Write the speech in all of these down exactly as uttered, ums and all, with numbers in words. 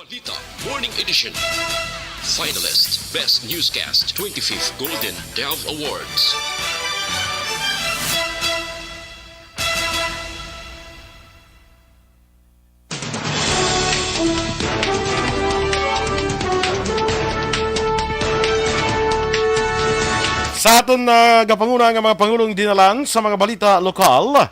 Balita Morning Edition. Finalist, Best Newscast, twenty-fifth Golden Dove Awards. Sa aton nagapanguna nga mga pangulong dinalan sa mga balita lokal,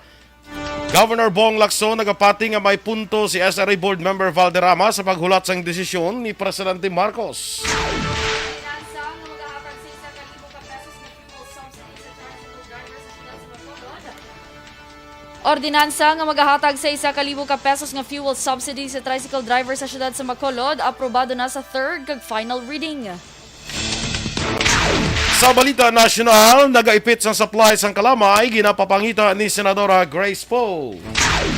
Governor Bong Lacson nagapati nga may punto si S R A Board Member Valderrama sa paghulat sang desisyon ni Presidente Marcos. Ordinansa nga magahatag sa isa ka libo ka pesos nga fuel subsidy sa tricycle driver sa siyudad sa Bacolod. Ordinansa nga magahatag sa isa ka libo ka pesos nga fuel subsidy sa tricycle driver sa siyudad sa Bacolod aprobado na sa third kag final reading. Sa balita nasyonal, nagaipit sang supply sang kalamay ginapapangita ni Senadora Grace Poe.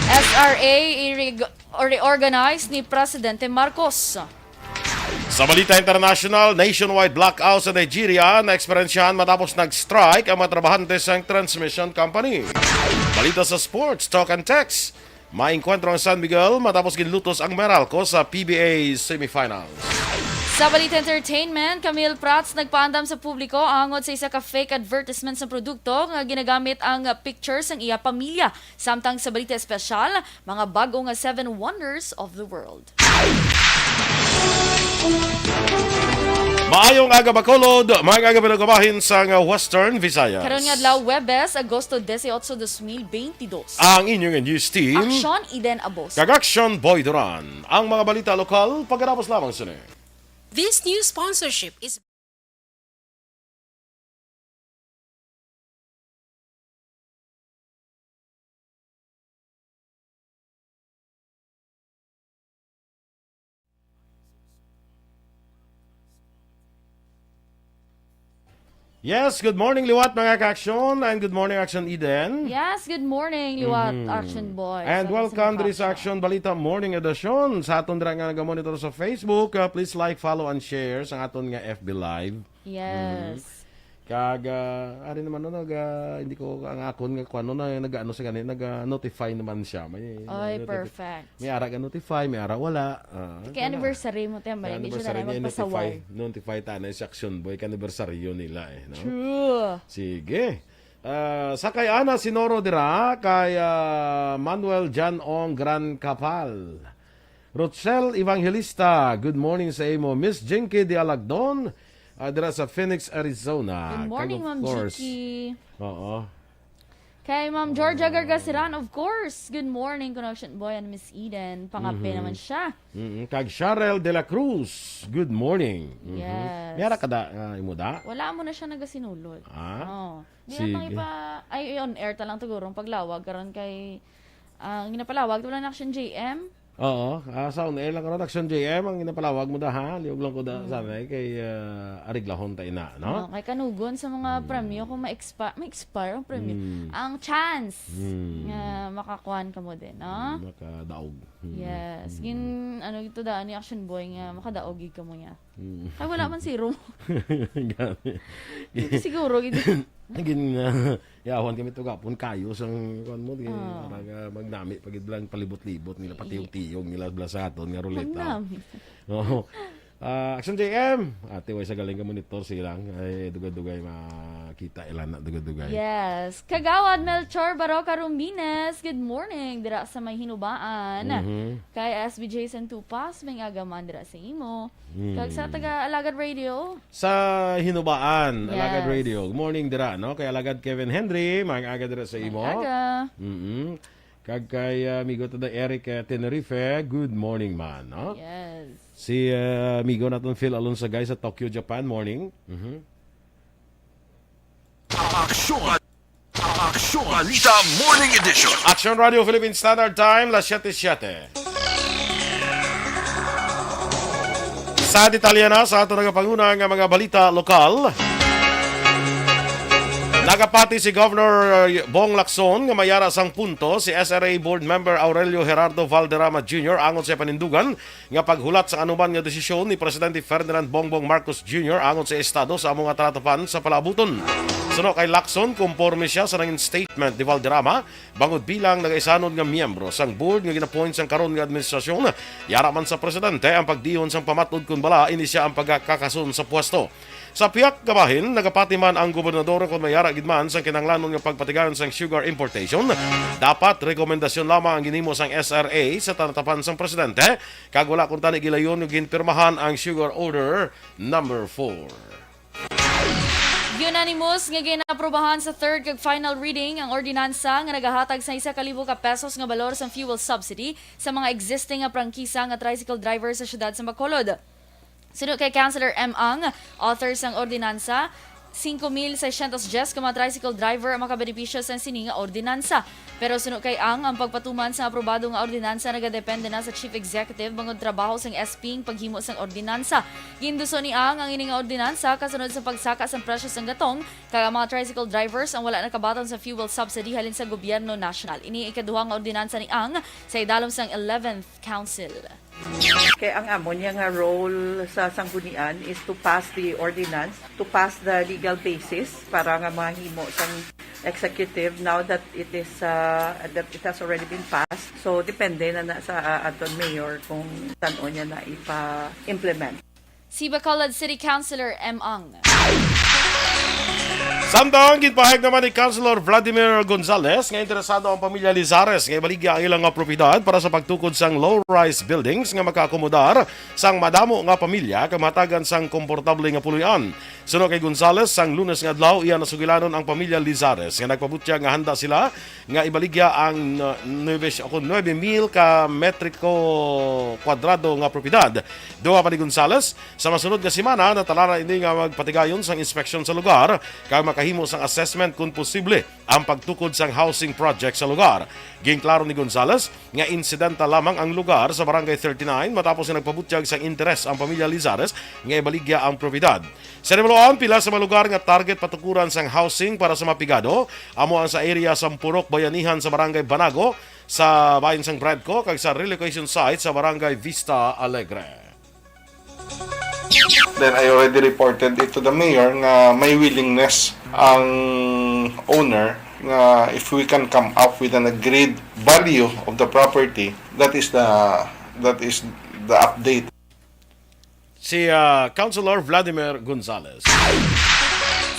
S R A i-, reorganize ni Presidente Marcos. Sa balita international, nationwide blackout sa Nigeria na eksperyensyahan matapos nag-strike ang mga trabahante sang transmission company. Balita sa sports, talk and text. Maengkwentro ang San Miguel matapos ginlutos ang Meralco sa P B A semifinals. Sa balita entertainment, Camille Prats nagpaandam sa publiko angot sa isa ka fake advertisement sa produkto nga ginagamit ang picture sang iya pamilya. Samtang sa balita espesyal, mga bag-o nga seven wonders of the world. Maayong aga, Bacolod. Maayong aga, mga kabahin sang Western Visayas. Karon nga adlaw, Huwebes, Agosto dieciocho, dos mil veintidós. Ang inyong news team, Aksyon Eden Abos. Kag Aksyon Boy Duran. Ang mga balita lokal, pagkatapos lamang sini. This news sponsorship is Yes, good morning, liwat, mga ka-aksyon, and good morning, Aksyon Eden. Yes, good morning, liwat, Mhm. Action Boy. And sa welcome diri sa Action Balita Morning Edition. Sa aton dira nga nagamonitor sa Facebook, uh, please like, follow, and share sa aton nga F B Live. Yes. Mhm. Kag, ah, ari naman, no, nag, ah, hindi ko, ang akon nga kuwan, no, na, nag-ano sa gani, nag, ah, notify naman siya. May, Ay, nag-, perfect. May ara ga notify, may ara wala. Ah, Kay wala. Anniversary mo, te, Kay may, hindi siya anniversary na niya, magpasaway. Notify, notify ta na si Action Boy, kay anniversary nila, eh, no? True. Sige. Ah, sa kay Ana Sinoro dira, kay, ah, Manuel John Ong Gran Capal. Rochelle Evangelista, good morning sa imo. Miss Jinky de Alagdon, ah, dira sa Phoenix, Arizona. Good morning, Kag of Ma'am course, Jinky. Oo. Kay Ma'am Georgia Gargasiran, of course. Good morning, Connection Boy and Miss Eden. Pangape Mhm. naman siya. Mm-mm. Kag Cheryl de la Cruz, good morning. Mhm. Yes. May ara ka da, ah, imo da? Wala mo na siya nagasinulod. Ah? Oh. Di na Sige. Pang ipa-, ay, on air ta lang siguro ang paglawag karon kay, ah, ginapalawag ta lang na Action J M. Oo, ah, sa on air lang karon, Action J M, ang ginapalawag mo da, ha? Liog lang ko da, Mm. sana, eh, kay, ah, areglahon ta ina, no? No, kay kanugon sa mga Mm. premyo kung ma-expi-, ma-expire ang premyo. Mm. Ang chance Mm. nga makakuan ka mo din, no? Mm, makadaog. Mm. Yes. Mm. Gin-, ano ito daan ni Action Boy nga makadaog gid ka mo niya. Mm. Ay, wala man zero. Gani. Siguro, gid. Gin, ah, yawan kami to gapon kayo sang kuwan mo, di, Ah. para nga magnami pa gid lang palibot-libot nila, Ay. patiyog-tiyog nila bala sa aton nga ruleta. Magnami. Oo. Ah, Action J M, ate, way sa galing ka monitor silang. Ay, dugay-dugay makita ila na, dugay-dugay. Yes. Kagawad Melchor Baroca Rumines, good morning. Dira sa may Hinubaan. Mhm. Kay S B J Santupas, may aga man dira sa imo. Hmm. Kag sa taga Alagad Radio. Sa Hinubaan, Alagad Yes. Radio. Good morning dira, no? Kay Alagad Kevin Henry, maayong aga dira sa imo. Maayong aga. Mm-mm. Kag kay, ah, amigo ta da Eric, eh, Tenerife, good morning man, no? Yes. Si, ah, amigo naton Phil Alonso, guys, sa Tokyo, Japan, morning. Mhm. Aksyon. Aksyon Balita Morning Edition. Action Radio Philippine Standard Time, las siyete siyete. Sa detalye na sa ato nagapanguna nga mga balita lokal, nagapati si Governor Bong Lacson nga may ara sang punto si S R A Board Member Aurelio Gerardo Valderrama Junior angot sa panindugan nga paghulat sa anuman nga desisyon ni Presidente Ferdinand Bongbong Marcos Junior angot sa estado sa amo nga talatapan sa palaabuton. Suno kay Lacson, kumporme siya sa nangin statement ni Valderrama bangod bilang nagaisanod nga miyembro sang board nga ginapoint sang karon nga administrasyon. Yara man sa presidente ang pagdihon sang pamatod kon bala ini sia ang pagakakason sa pwesto. Sa piyak nga bahin, nagapati man ang gobernador kon may yara gid man sang kinahanglanon nga pagpatigayon sang sugar importation, dapat rekomendasyon lamang ang ginhimo sang S R A sa talatapan sang presidente, kag wala kuntani gilayon nga ginpirmahan ang sugar order number four. Unanimous nga ginaaprubahan sa third kag final reading ang ordinansa nga nagahatag sa isa ka libo ka pesos nga balor sang fuel subsidy sa mga existing nga prangkisa nga tricycle driver sa siyudad sa Bacolod. Suno kay Councilor M. Ang, author sang ordinansa, singko mil seiscientos diyes ka mga tricycle driver ang makabenepisyo sa sini nga ordinansa. Pero suno kay Ang, ang pagpatuman sa aprobado nga ordinansa nagadepende na sa Chief Executive bangod trabaho sang S P ang paghimo sang ordinansa. Ginduso ni Ang ang ini nga ordinansa kasunod sa pagsaka sang presyo sang gatong, kag ang mga tricycle drivers ang wala nakabaton sa fuel subsidy halin sa gobyerno nasyonal. Ini ikaduha nga ordinansa ni Ang sa idalom sang eleventh Council. Kay ang amo niya nga role sa sanggunian is to pass the ordinance, to pass the legal basis para nga mahimo sang executive now that it is uh, that it has already been passed. So depende na, na sa uh, aton mayor kung san-o niya na ipa-implement. Si Bacolod City Councilor M. Ang. Samtang ginpahayag naman ni Councilor Vladimir Gonzales nga interesado ang pamilya Lizares nga ibaligya ang ilang nga propiedad para sa pagtukod sang low-rise buildings nga makaakomodar sang madamo nga pamilya kag mahatagan sang komportable nga puloy-an. Suno kay Gonzales, sang Lunes nga adlaw iya nasugilanon ang pamilya Lizares nga nagpabutyag nga handa sila nga ibaligya ang uh, nuebe, o nuebe mil ka metriko kwadrado nga propiedad. Duha pa ni Gonzales, sa masunod nga semana, natalaran ini nga magpatigayon sang inspeksyon sa lugar kag makahimo sang assessment kon posible ang pagtukod sang housing project sa lugar. Ginklaro ni Gonzales nga insidenta lamang ang lugar sa Barangay thirty-nine matapos nga nagpabutyag sang interes ang pamilya Lizares nga ibaligya ang propiedad. Sa Nibaloan, pila sa mga lugar nga target patukuran sang housing para sa mga pigado amo ang sa area sang Purok Bayanihan sa Barangay Banago, sa bahin sang Bradco, kag sa relocation site sa Barangay Vista Alegre. Then I already reported it to the mayor nga may willingness ang owner nga if we can come up with an agreed value of the property, that is the that is the update. Si uh, Councilor Vladimir Gonzales.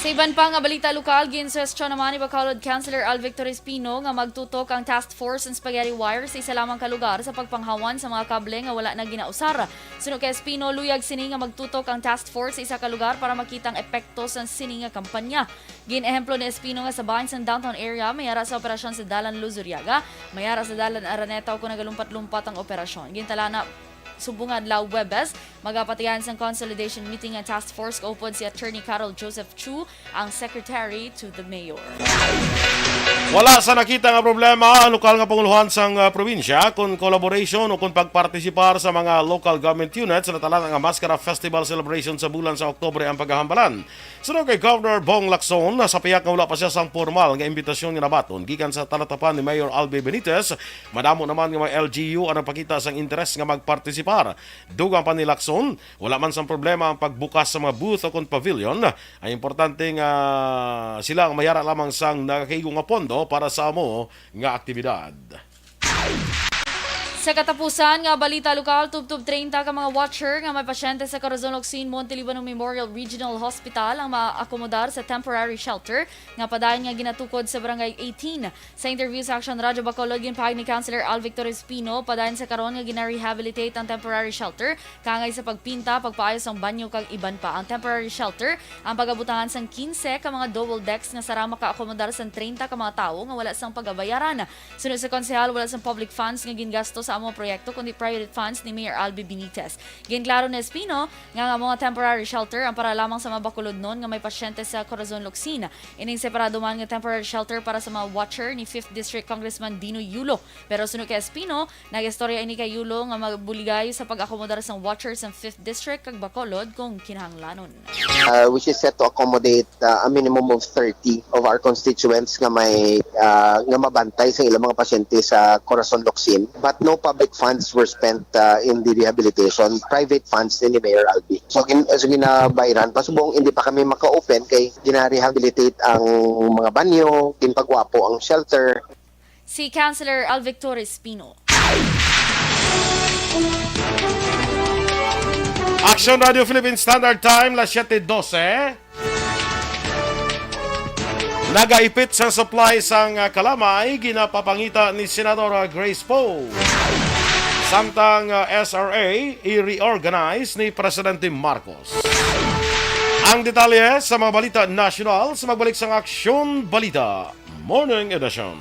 Sa iban pa nga balita lokal, ginsuwestyon naman ni Bacolod Councilor Al Victor Espino nga magtutok ang task force sa spaghetti wire sa isa lamang ka lugar sa pagpanghawan sa mga kable nga wala na ginausar. Suno kay Espino, luyag sini nga magtutok ang task force sa isa ka lugar para makita ang epekto sa sini nga kampanya. Gin-ehemplo ni Espino nga sa bahin sang downtown area, may ara sa operasyon sa Dalan Luzuriaga, may ara sa Dalan Araneta o kung nagalumpat-lumpat ang operasyon. Gintalana, subong nga adlaw Huwebes, magapatigayon sang consolidation meeting ang task force kaupod si Attorney Carol Joseph Chu, ang secretary to the mayor. Wala sa nakita nga problema ang lokal nga panguluhan sang uh, probinsya kon collaboration o kon pagpartisipar sa mga local government units sa natalana nga Maskara Festival Celebration sa bulan sa Oktubre ang paghahambalan. Suno kay Governor Bong Lacson, sa pihak nga wala pa siya sang pormal nga imbitasyon nga nabaton gikan sa talatapan ni Mayor Albi Benitez, madamo naman nga mga L G U ang nagpakita sang interes nga magpartisipar. Dugang pa ni Lacson, wala man sang problema ang pagbukas sa mga booth o kon pavilion. Ang importante nga sila ang mayara lamang sang nakakaigo nga pondo para sa amo nga aktibidad. Sa katapusan nga balita lokal, tubtob treinta ka mga watcher nga may pasyente sa Corazon Locsin Monte Libano Memorial Regional Hospital ang maakomodar sa temporary shelter nga padayon nga ginatukod sa Barangay eighteen. Sa interview sa Action Radio Bacolod, ginpahayag ni Councilor Al Victor Espino, padayon sa karon nga gina-rehabilitate ang temporary shelter kaangay sa pagpinta, pagpaayos sang banyo kag iban pa. Ang temporary shelter ang pagabutangan sang quince ka mga double decks nga sara makaakomodar sang treinta ka mga tawo nga wala sang pagabayaran. Suno sa konsehal, wala sang public funds nga gingasto sa amo proyekto kundi private funds ni Mayor Albi Benitez. Ginklaro ni Espino nga ang amo nga temporary shelter ang para lamang sa mga Bacolodnon nga may pasyente sa Corazon Locsin. Ining separado man nga temporary shelter para sa mga watcher ni Fifth District Congressman Dino Yulo. Pero suno kay Espino, nag-istorya ini kay Yulo nga mabuligay sa pag-akomodar sang watcher sang Fifth District kag Bacolod kung kinahanglanon. Uh, which is set to accommodate uh, a minimum of thirty of our constituents nga may uh, nga mabantay sa ilang mga pasyente sa Corazon Locsin, but no Public funds were spent uh, in the rehabilitation, private funds ni Mayor Albi. So, gin, so ginabayran pa subong, hindi pa kami maka-open kay gina-rehabilitate ang mga banyo, ginpagwapo ang shelter. Si Councilor Alvictor Espino. Action Radio Philippine Standard Time, las siete doce. Nagaipit sa supply sang, ah, kalamay, ginapapangita ni Senadora Grace Poe. Samtang, ah, S R A i-reorganize ni Presidente Marcos. Ang detalye sa mga balita nasyonal sa magbalik sang Aksyon Balita Morning Edition.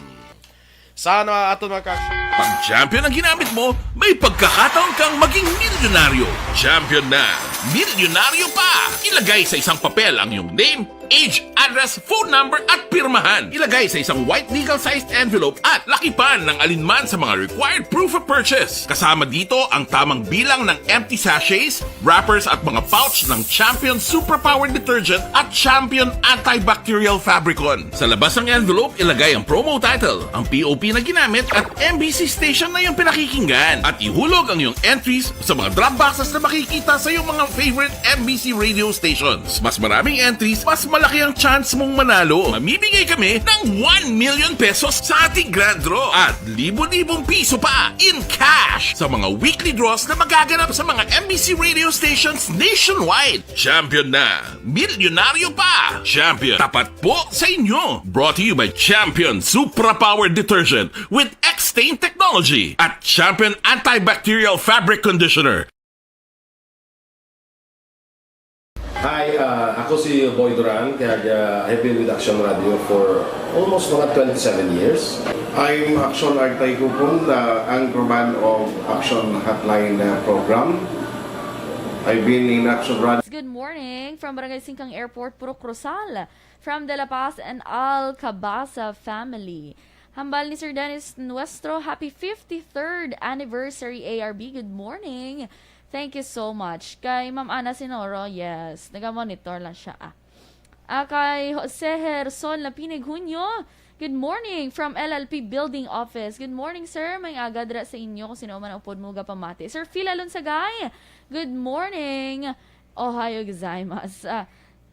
Sana aton mga ka- Pag champion ang ginamit mo, may pagkakataon kang maging milyonaryo. Champion na! Milyonaryo pa! Ilagay sa isang papel ang iyong name, age, address, phone number at pirmahan. Ilagay sa isang white legal-sized envelope at lakipan ng alinman sa mga required proof of purchase. Kasama dito ang tamang bilang ng empty sachets, wrappers at mga pouch ng Champion Superpower Detergent at Champion Antibacterial Fabricon. Sa labas ng envelope, ilagay ang promo title, ang P O P na ginamit at M B C station na iyong pinakikinggan. At ihulog ang iyong entries sa mga drop boxes na makikita sa iyong mga favorite M B C radio stations. Mas maraming entries, mas malaki ang chance mong manalo. Mamimigay kami ng one million pesos sa ating grand draw at libo-libong piso pa in cash sa mga weekly draws na magaganap sa mga M B C radio stations nationwide. Champion na! Milyonaryo pa! Champion, tapat po sa inyo! Brought to you by Champion Supra Power Detergent with X-Stain Technology at Champion Antibacterial Fabric Conditioner. Hi, uh, ako si Boy Duran, kag uh, I've been with Action Radio for almost mga twenty-seven years. I'm Action Artay Kupon, uh, anchorman of Action Hotline uh, program. I've been in Action Radio. Good morning from Barangay Singkang Airport, Purok Rosal. From De La Paz and Al Cabasa family. Hambal ni Sir Dennis Nuestro, happy fifty-third anniversary A R B. Good morning. Thank you so much. Kay Ma'am Ana Sinoro, yes. Naga-monitor lang siya. Ah. Ah, kay Jose Herson Lapinig Junio, good morning from L L P Building Office. Good morning, sir. May aga dira sa inyo kung sino man ang upod mo gapamati. Sir Phil Alonsagay, good morning. Ohayo gozaimasu. Ah,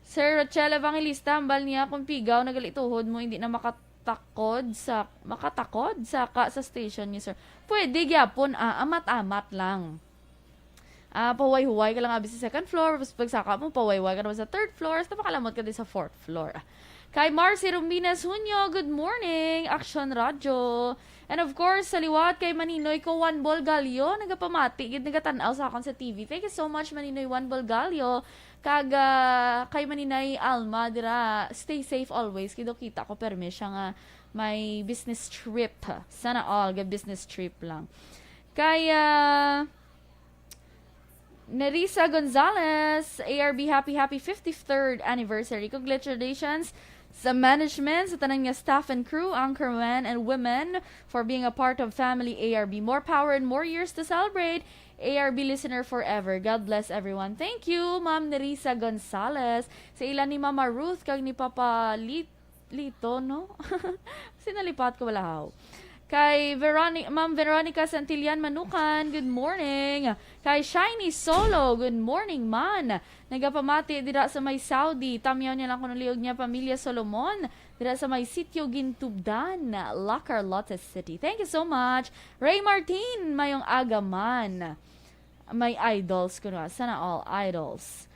Sir Rochelle Evangelista, hambal niya kung pigaw nagalituhod mo, hindi na makatakod sa makatakod saka sa station niyo, sir. Pwede gyapon, ah, amat-amat lang. Ah, pahuway-huway ka lang abi sa second floor, tapos pagsaka mo, pahuway-huway ka naman sa third floor, tapos makalamot ka din sa fourth floor. Kay Marcy Rumbinas Hunyo, good morning, Action Radyo. And of course, sa liwat kay Maninoy ko Juan Bolgalio, nagapamati gid, nagatan-aw sa akon sa T V. Thank you so much, Maninoy Juan Bolgalio. Kag ah, kay Maninay Alma dira, stay safe always. Kay daw kita ko permi siya nga may business trip. Sana all ga business trip lang. Kay ah, Nerissa Gonzalez, A R B, happy, happy fifty-third anniversary. Congratulations sa management, sa tanan nga staff and crew, anchormen and women, for being a part of family A R B. More power and more years to celebrate. A R B listener forever. God bless everyone. Thank you, Ma'am Nerissa Gonzalez. Sa ila ni Mama Ruth kag ni Papa Lit Lito, no? Sinalipat ko wala haw. Kay Veroni- Ma'am Veronica Santillan Manukan, good morning. Kay Shiny Solo, good morning, man. Nagapamati dira sa may Saudi. Tamyaw niya lang kuno liog niya pamilya Solomon dira sa may Sitio Gintubdan, La Carlota City. Thank you so much. Ray Martin, mayong aga, man. May idols kuno. Sana all idols.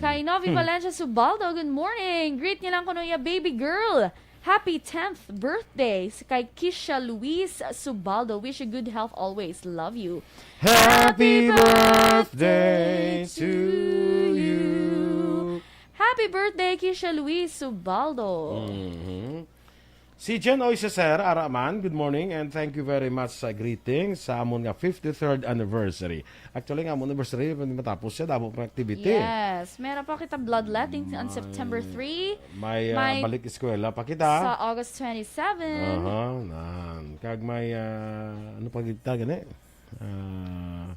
Kay Novi Valencia Subaldo, good morning. Greet niya lang kuno iya baby girl. Happy tenth birthday s- kay Kisha Luis Subaldo. Wish you good health always. Love you. Happy birthday to you. Happy birthday, Kisha Luis Subaldo. Mhm. Si Jen Oy Ceser, ara man, good morning and thank you very much sa greetings sa amon nga fifty-third anniversary. Actually, nga amon anniversary, hindi matapos siya, damo pa activity. Yes, meron pa kita bloodletting on September three. May, ah, May- balik eskwela pa kita. Sa August twenty-seven. Aha, nan. Kag may, ah, ano pa kita gani? Ah,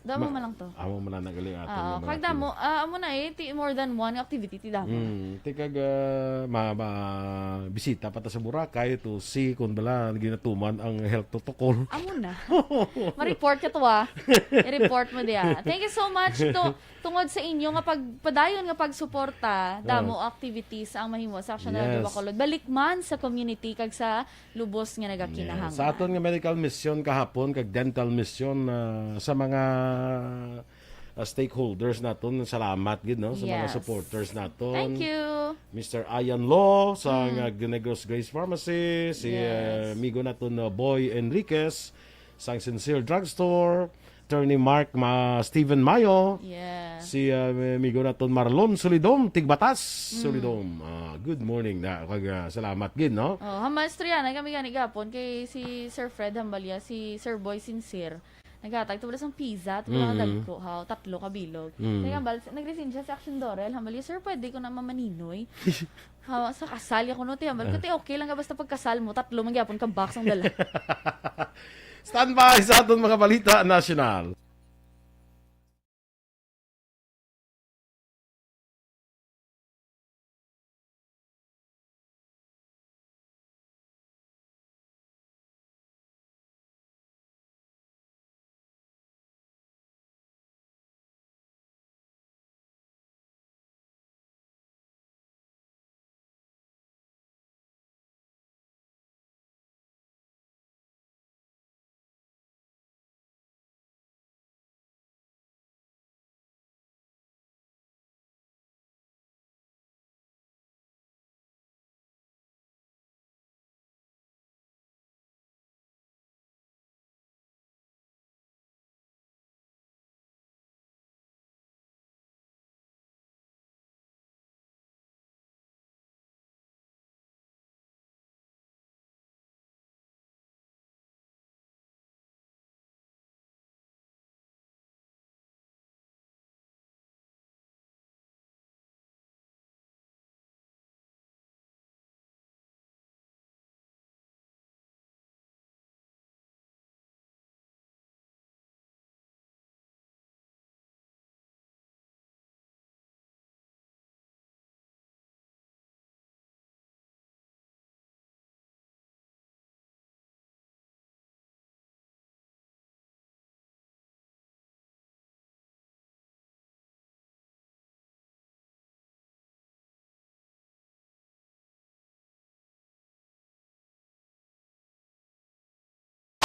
Damo Ma-, man lang to. Amo man lang nag-ali ato Oo, nga mga kag damo, ah, amo na eh, ti-, more than one activity ti damo. Mm, ti kag, ah, ma-, ma-, bisita pa ta sa Boracay to see kung bala ginatuman ang health protocol. Amo na. Ma-report ka to, ah. I-report mo diya. Thank you so much to, tungod sa inyo nga pagpadayon nga pagsuporta, damo Oo. activities ang mahimo sa Action Radio Yes. Bacolod. Balik man sa community kag sa lubos nga nagakinahanglan. Yes. Sa aton nga medical mission kahapon kag dental mission, ah, sa mga, ah, stakeholders naton, salamat gid, no, sa mga Yes. supporters naton. Thank you. Mister Ian Law sa Mm. nga Negros Grace Pharmacy, si, ah, Yes. amigo naton na Boy Enriquez sang Sincere Drugstore, Attorney Mark Ma-, Steven Mayo, Yes. si, ah, amigo naton Marlon Solidom, Tigbatas, Mm. Solidom. Ah, good morning na, kag, ah, salamat gid, no? Oh, ha, maestra, yan, ay kami gani gapon kay si Sir Fred Hambalya, si Sir Boy Sincere. Naghatag, tubala sang pizza, tubala Mm. nga dagko, ha, tatlo ka bilog. Mm. Kaya hambal, nag-resign siya sa Action Dorel, hambal, "Sir, pwede ko na mamaninoy?" Ha, sa kasal ya kuno, ti, hambal ko, Ah. "Ti, okay lang ka, basta pagkasal mo, tatlo man gyapon ka box ang dala." Standby sa aton mga balita nasyonal.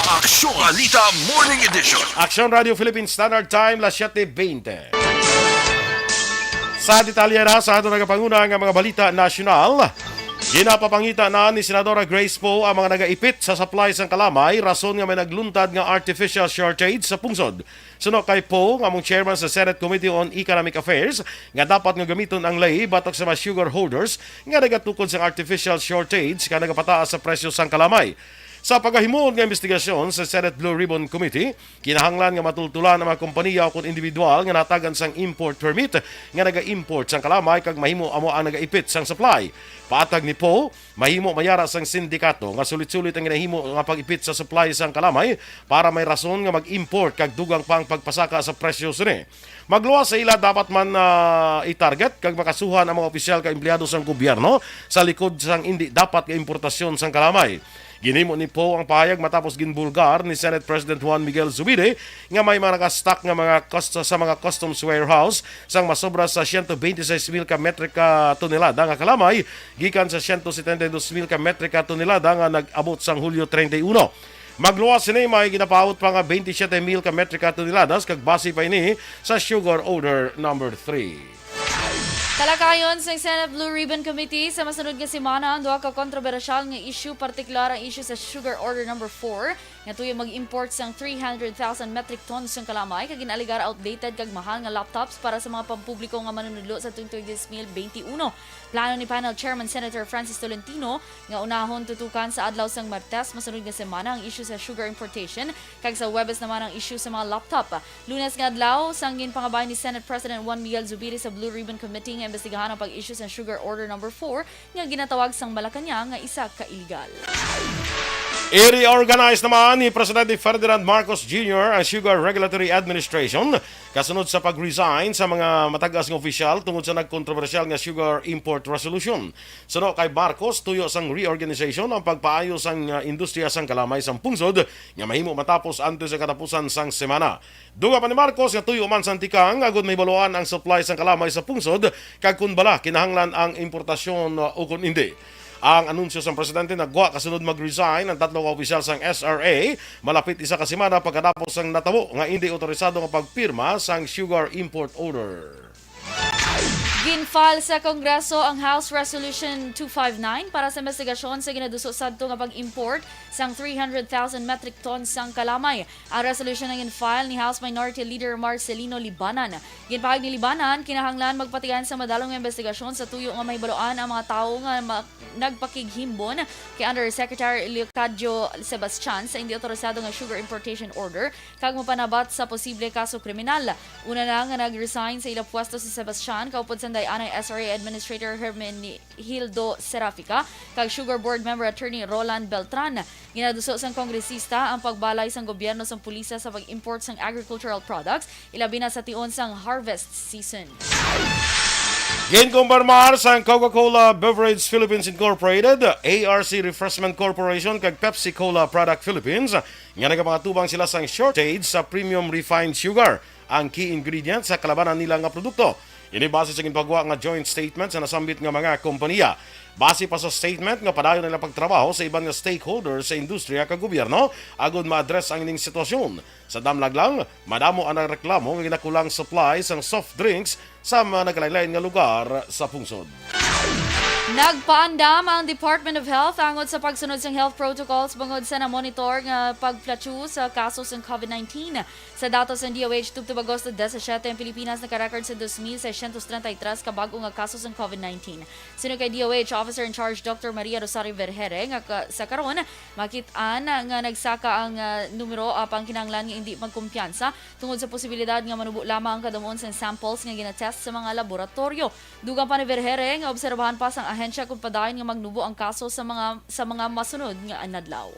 Aksyon Balita Morning Edition. Aksyon Radio Philippine Standard Time, las siete veinte. Sa detalye na sa aton nagapanguna nga mga balita nasyonal, ginapapangita na ni Senadora Grace Poe ang mga nagaipit sa supply sang kalamay, rason nga may nagluntad nga artificial shortage sa pungsod. Suno kay Poe, nga among chairman sa Senate Committee on Economic Affairs, nga dapat nga gamiton ang ley batok sa mga sugar holders nga nagatukod sang artificial shortage nga nagapataas sa presyo sang kalamay. Sa pagahimuon nga investigasyon sa Senate Blue Ribbon Committee, kinahanglan nga matultulan ang mga kompanya ukon individual nga natagan sang import permit nga naga-import sang kalamay kag mahimo amo ang nagaipit sang supply. Paatag ni Poe, mahimo mayara sang sindikato nga sulit-sulit ang ginahimo nga pag-ipit sa supply sang kalamay para may rason nga mag-import kag dugang pa ang pagpasaka sa presyo sini. Magluwas sa ila dapat man, ah, i-target kag makasuhan ang mga opisyal kag empleyado sang gobyerno sa likod sang indi dapat nga importasyon sang kalamay. Ginhimo ni Poe ang pahayag matapos ginbulgar ni Senate President Juan Miguel Zubiri nga may mga naka-stock nga mga cust-, sa mga customs warehouse sang masobra sa siyento bente seis mil ka metrika tonelada nga kalamay gikan sa siyento setenta y dos mil ka metrika tonelada nga nag-abot sang Hulyo treinta y uno. Magluwas sini, may ginapaabot pa nga bente siyete mil ka metrika toneladas kag base pa ini sa Sugar Order Number Three. Talakayon sang Senate Blue Ribbon Committee sa masunod nga semana ang duha ka kontrobersyal nga issue, partikular ang issue sa Sugar Order Number Four, nga tuyo mag-import sang three hundred thousand metric tons sang kalamay kag gin-alegar outdated kag mahal nga laptops para sa mga pampubliko nga manunudlo sa tuig twenty twenty-one. Plano ni Panel Chairman Senator Francis Tolentino nga unahon tutukan sa adlaw sang Martes masunod nga semana ang issue sa sugar importation, kag sa Huwebes naman ang issue sa mga laptop. Lunes nga adlaw, sang ginpangabay ni Senate President Juan Miguel Zubiri sa Blue Ribbon Committee nga imbestigahan ang pag-issue sa Sugar Order Number Four nga ginatawag sang Malacañang nga isa ka iligal. I-reorganize naman ni Presidente Ferdinand Marcos Junior ang Sugar Regulatory Administration kasunod sa pag-resign sa mga matagas nga opisyal tungod sa nagkontrobersyal nga sugar import resolution. Suno kay Marcos, tuyo sang reorganization ang pagpaayo sang, ah, industriya sang kalamay sang pungsod nga mahimo matapos antes sa katapusan sang semana. Dugang pa ni Marcos nga tuyo man sang tikang agud mahibaluan ang supply sang kalamay sa pungsod kag kon bala kinahanglan ang importasyon, uh, ukon indi. Ang anunsyo sang presidente nagwa kasunod mag-resign ang tatlo ka opisyal sang S R A malapit isa ka semana pagkatapos sang natabo nga indi otorisado nga pagpirma sang sugar import order. Gin-file sa Kongreso ang House Resolution two five nine para sa investigasyon sa ginaduso sadto nga pag-import sang three hundred thousand metric tons sang kalamay. Ang resolution ang gin-file ni House Minority Leader Marcelino Libanan. Ginpahayag ni Libanan, kinahanglan magpatian sa madalom nga investigasyon sa tuyo nga mahibaluan ang mga tawo nga ma- nagpakighimbon kay Undersecretary Leocadio Sebastian sa indi otorisado nga sugar importation order kag mapanabat sa posible kaso kriminal. Una na nga nag-resign sa ila pwesto si Sebastian kaupod sang day-anay S R A Administrator Hermenegildo Serafica kag Sugar Board Member Attorney Roland Beltran. Ginaduso sang kongresista ang pagbalay sang gobyerno sang pulisya sa pag-import sang agricultural products, ilabi na sa tion sang harvest season. Ginkumpirmar sang Coca-Cola Beverage Philippines Incorporated, A R C Refreshment Corporation, kag Pepsi Cola Product Philippines nga nagapangatubang sila sang shortage sa premium refined sugar, ang key ingredient sa kalabanan nila nga produkto. Ini base sa ginpagwa nga joint statement sa nasambit nga mga kompanya. Base pa sa statement nga padayon nila pagtrabaho sa iban nga stakeholders sa industriya kag gobyerno agud ma-address ang ining sitwasyon. Sa damlag lang, madamo ang nagreklamo nga ginakulang supply sang soft drinks sa mga nagkalain-lain nga lugar sa pungsod. Nagpaandam ang Department of Health angod sa pagsunod sang health protocols bangod sa namonitor nga pagplatyo sa kaso sang COVID nineteen. Sa datos sang D O H, tubtob Agosto disisiete, ang Pilipinas nakarecord sa dos mil seiscientos treinta y tres ka bag-o nga kaso sang COVID nineteen. Suno kay D O H Officer in Charge Doctor Maria Rosario Vergere, nga ka- sa karon, makit-an nga nagsaka ang, ah, numero, apang kinahanglan nga indi magkumpiyansa tungod sa posibilidad nga manubo lamang ang kadamon sang samples nga ginatest sa mga laboratoryo. Dugang pa ni Vergere nga obserbahan pa sang ahensya kung padayon nga magnubo ang kaso sa mga, sa mga masunod nga adlaw.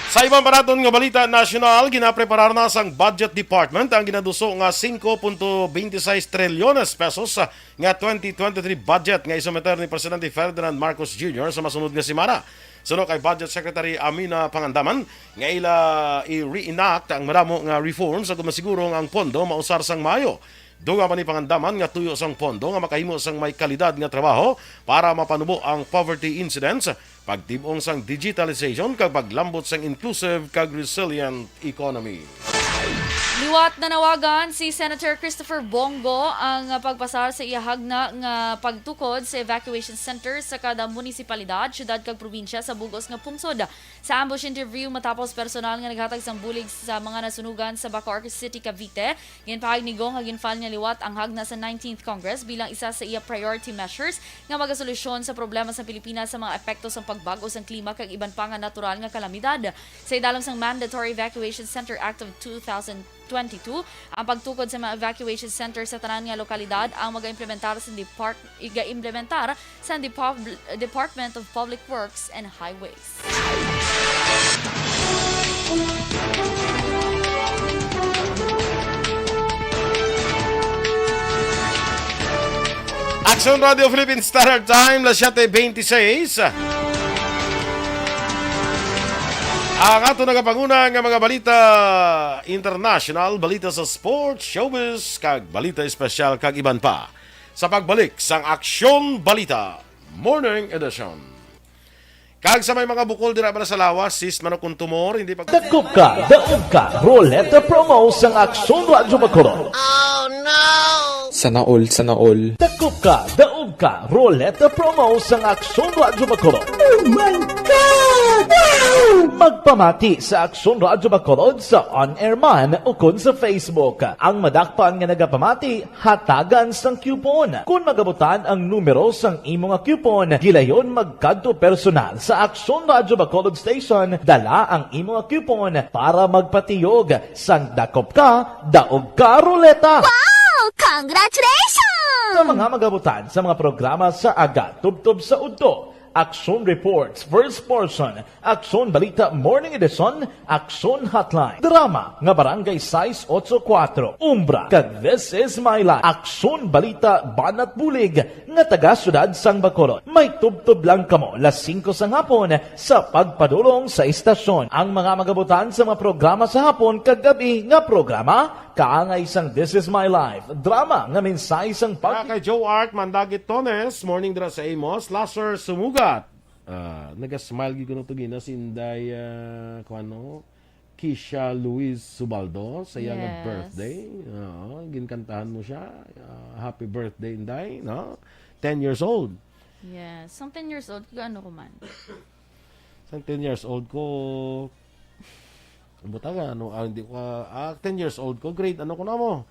Sa iban pa naton nga balita nasyonal, ginapreparar na sang Budget Department ang ginaduso nga singko punto bente sais trilyones pesos nga twenty twenty-three budget nga isometer ni Presidente Ferdinand Marcos Junior sa masunod nga semana. Suno kay Budget Secretary Amina Pangandaman, nga ila i-reenact ang madamo nga reforms agud masiguro nga ang pondo mausar sang maayo. Dugang pa ni Pangandaman nga tuyo sang pondo nga makahimo sang may kalidad nga trabaho para mapanubo ang poverty incidence, pagtib-ong sang digitalization kag paglambot sang inclusive kag resilient economy. Liwat nanawagan si Senator Christopher Bong Go ang pagpasar sa iya hagna nga pagtukod sa evacuation center sa kada munisipalidad, syudad kag probinsya sa bug-os nga pungsod. Sa ambush interview matapos personal nga naghatag sang bulig sa mga nasunugan sa Bacoor City, Cavite, ginpahayag ni Go nga gin-file niya liwat ang hagna sa nineteenth Congress bilang isa sa iya priority measures nga magasolusyon sa problema sa Pilipinas sa mga epekto sang pagbag-o sang klima kag iban pa nga natural nga kalamidad. Sa idalom sang Mandatory Evacuation Center Act of two thousand twenty-two, ang pagtukod sa mga evacuation center sa tanan nga lokalidad ang magaimplementar sa depart-, igaimplementar sa Depab-, Department of Public Works and Highways. Aksyon Radio Philippine Standard Time, las siete veintiséis. Ang ato nagapanguna nga mga balita international, balita sa sports, showbiz, kag balita espesyal, kag iban pa. Sa pagbalik sang Aksyon Balita Morning Edition. Kag sa may mga bukol dira bala sa lawas, sis, manok kung tumor, hindi pag- Dakop ka, daog ka, Roleta Promo sang Aksyon Radyo Bacolod. Sana all, sana all. Dakop ka, daog ka, Roleta Promo sang Aksyon Radyo Bacolod. Oh my God! Wow! Magpamati sa Aksyon Radyo Bacolod sa on-air man ukon sa Facebook. Ang madakpan nga nagapamati, hatagan sang coupon. Kon magabutan ang numero sang imo nga coupon, gilayon magkadto personal sa Aksyon Radyo Bacolod Station, dala ang imo nga coupon para magpatiyog sang dakop ka, daog ka, Roleta. Wow! Congratulations! Sa mga magabutan sa mga programa sa aga tubtob sa udto, Aksyon Reports, First Portion, Aksyon Balita Morning Edition, Aksyon Hotline, drama nga Barangay sais ocho kuwatro, Umbra, kag This Is My Life, Aksyon Balita Banat Bulig, nga taga Siyudad sang Bacolod. May tubtob lang kamo las singko sang hapon sa pagpadulong sa istasyon. Ang mga magabutan sa mga programa sa hapon kag gab-i nga programa, kaangay sang This Is My Life, drama nga mensahe sang pag- Ah, kay Joe Art Mandagit Tones, morning dira sa imo. Slasher Sumugat. Ah, naga-smile gyud kuno to gina si Inday, ah, kuan, no? Kisha Luis Subaldo sa iya nga Yes. birthday. Oo, ginkantahan mo siya. Ah, happy birthday, Inday, no? Ten years old. Yes. Sang ten years old, kag ano ko man? Sang ten years old ko, butang ano, ah, hindi ko, ah, ten years old ko, grade, ano ko na mo?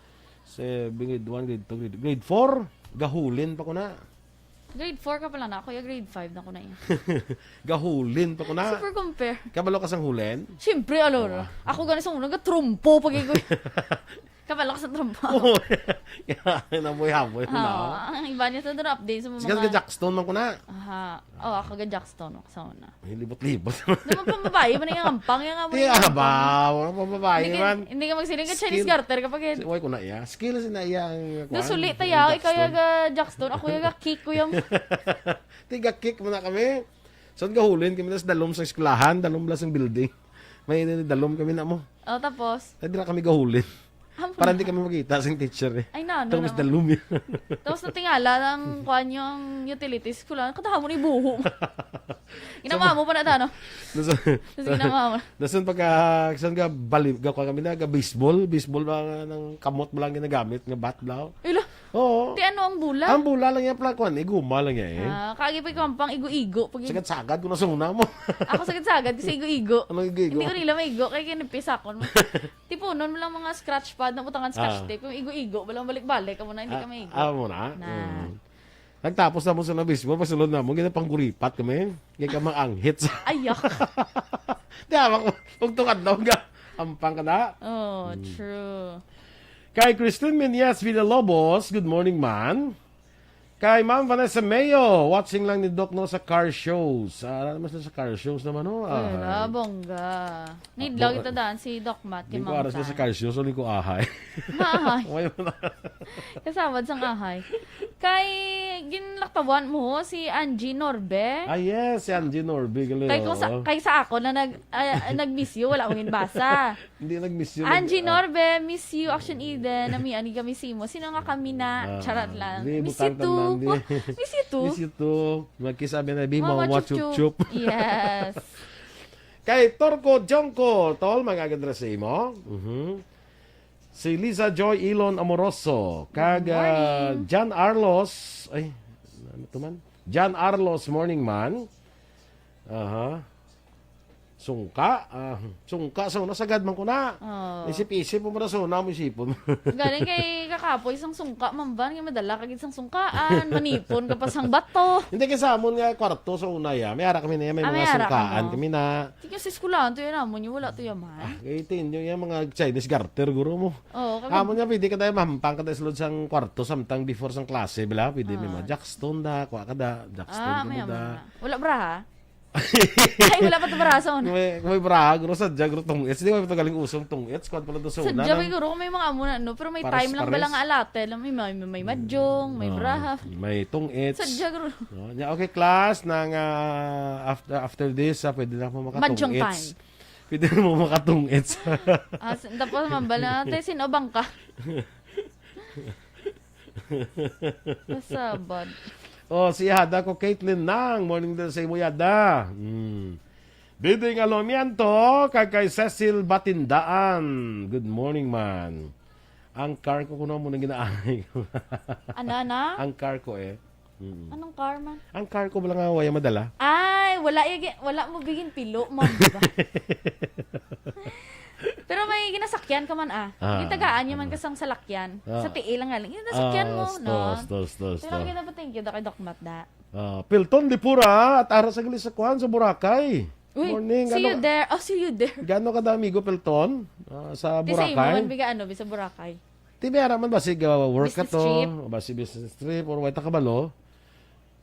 Sa grade one, grade two, grade, grade four, gahulin pa ko na. Grade four ka pala na, kuya, grade five na ko na iya. Gahulin pa ko na. Super compare. Kabalo ka sang hulin? Siyempre, alor. Oo. Ako gani sa una, gatrumpo pag igoy. Kabalo ka sa trumpo. Oo. Kaya, nabuhay-haboy na Oo, ako. Ang iba niya sa drop din sa mga Sikat ka Jackstone man ko na. Aha. Oh, ako ga Jackstone ako sa una. Ay, libot-libot. Di mo pambabae man ang ampang, yung amo Di, yung ah, ba? ampang. Wala pambabae Hindi ka, man. hindi ka magsiling ka Chinese Skill. garter kapag yun. Why ko na iya? Skill si na iya ang Doon kuwan, suli ang tayo, ikaw Jackstone. yung ga Jackstone, ako yung ga kick ko yung Tiga kick mo na kami. Saan gahulin kami na sa dalom sa eskwelahan, dalom lang sa building. May dalom kami na mo. Oh, tapos? Ay, di na kami gahulin. Amo Para na. hindi kami makita sa teacher eh. Ay, na, ano Tapos na. dalom yun. Tapos natingala ng kuan yung utilities ko lang. Kataha mo ni buho. Inama mo pa na tano. Nasa, Tapos inama mo. Nasa pagka, saan ka bali, ga, kuan kami na, ga baseball, baseball ba nga ng kamot mo lang ginagamit, nga bat daw? Ila, Oo. Ti ano ang bula? Ang bula lang yan, pala, kuan, iguma lang yan eh. Ah, kagi pa ikaw ang pang igo-igo. Pag Sagad-sagad ko na sa una mo. Ako sagad-sagad kasi igo-igo. Anong igo-igo? Hindi ko nila maigo, kaya kinipisakon mo. Tipunon mo lang mga scratch pad na butangan scotch Ah. tape. Yung igo-igo, walang balik-balik. Amo na, hindi ka Ah, maigo. ah, mo na? Na. Mm. Nagtapos na mo sa nabismo, pasulod na mo, ginapangguripat kami. Kaya ka manganghit sa Ayak. Di ba, kung, kung tungad daw ka, ampang ka na. Oh, Mm. true. Kay Christine Menyes Villalobos, good morning, man. Kay Ma'am Vanessa Mayo, watching lang ni Doc, no, sa car shows. Ah, ano mas sa car shows naman, no? Ay, Ay. na, bongga. Need Ah, lang bo- ito daan si Doc Matt, Di kay ko Ma'am aras na sa Fan. car shows, uli ko ahay. Maahay. Wala na. Kasabad sang ahay. Kay ginlaktawan mo si Angie Norbe. Ah, yes, si Angie Norbe, gali, Kay kung sa, oo. kay sa ako na nag, ah, nag-miss you, wala akong ginbasa. Hindi nag-miss you, Angie nag-, ah. Norbe, miss you, Action Eden, namian ni kami simo. Sino nga kami na? Ah, Charot lang. Di, Miss you butang too. tandaan, di. Miss you too. Miss you too. Magkisabi na, di, Mama mama chup chup. chup chup. Yes. Kay Torco Jongco, tol, mga agadra sa imo. Mhm. Si Liza Joy Elon Amoroso, kag, Good morning. ah, John Arlos, ay, ano to man? John Arlos, morning man. Aha. Sungka, ah, sungka sa una, sagad man ko na. Oh. Isip-isip mo muna sa una, mo isipon. Galing kay kakapoy sang sungka, mamban, nga madala ka gid sang sungkaan, manipon ka pa sang bato. Hindi, kay sa amon nga kwarto sa una, ya, may ara kami na, may Ah, mga may ara sungkaan kamo. kami na. Tingnan sa eskwelahan, to yan, amo niyo, wala to yan, man. Ah, kay tingnan niyo yung mga Chinese garter, guro mo. Oo, kami Amo niya, pwede ka tayo mahampang ka tayo sulod sang kwarto, samtang before sang klase, bala, pwede may Ah. mga jackstone da, kuha ka da, jackstone Ah, ka may mo amo da. na. Wala bra, ha? Ay, wala pa to bra sa una. May, may bra, guro, sadya, guro, tong its. Di ba ito galing usong tong its? Kuwan pala to sa una Sadya, ng may guro, kung may mga amo na, no? Pero may Pares, time lang ba lang pares. nga alate? Alam mo, may, may, may madyong, may Ah, bra. may tong its. Sadya, guro. No? Nya, okay, class, nang, ah, after, after this, ah, pwede na ako makatong Madyong its. time. Pwede na mo makatong its. Ah, s-, tapos mambala, "Te, sino bang ka?" Kasabad. Oh, si Yada ko, Caitlin Nang. Morning din sa imo, Yada. Mm. Diding Alomiento, kag kay Cecil Batindaan. Good morning, man. Ang car ko kuno mo nang ginaanay. Ana, ana? Ang car ko eh. Mm. Anong car man? Ang car ko wala nga waya madala. Ay, wala, igi-, wala mo bigin pilo, ma'am, di ba? Pero may ginasakyan ka man, ah. Ah, Gitagaan niya man ano? kasang salakyan. Ah. Sa tiil lang galing. Ginasakyan Ah, mo, sto, no? sto, sto, Pero sto. ang ginapatingkid ako kay Doc Matt, da. Ah, Pilton Dipura at Ara sa Galis sa Kuan sa Boracay. Uy, Morning, see you ano? there. Oh, see you there. Gano ka da, amigo Pilton? Ah, sa Ti sa imo Boracay? man, biga ano, bi sa Boracay? Ti may ara man ba sig, ah, work ka Business to? trip? O ba si business trip? Or wala ta kabalo?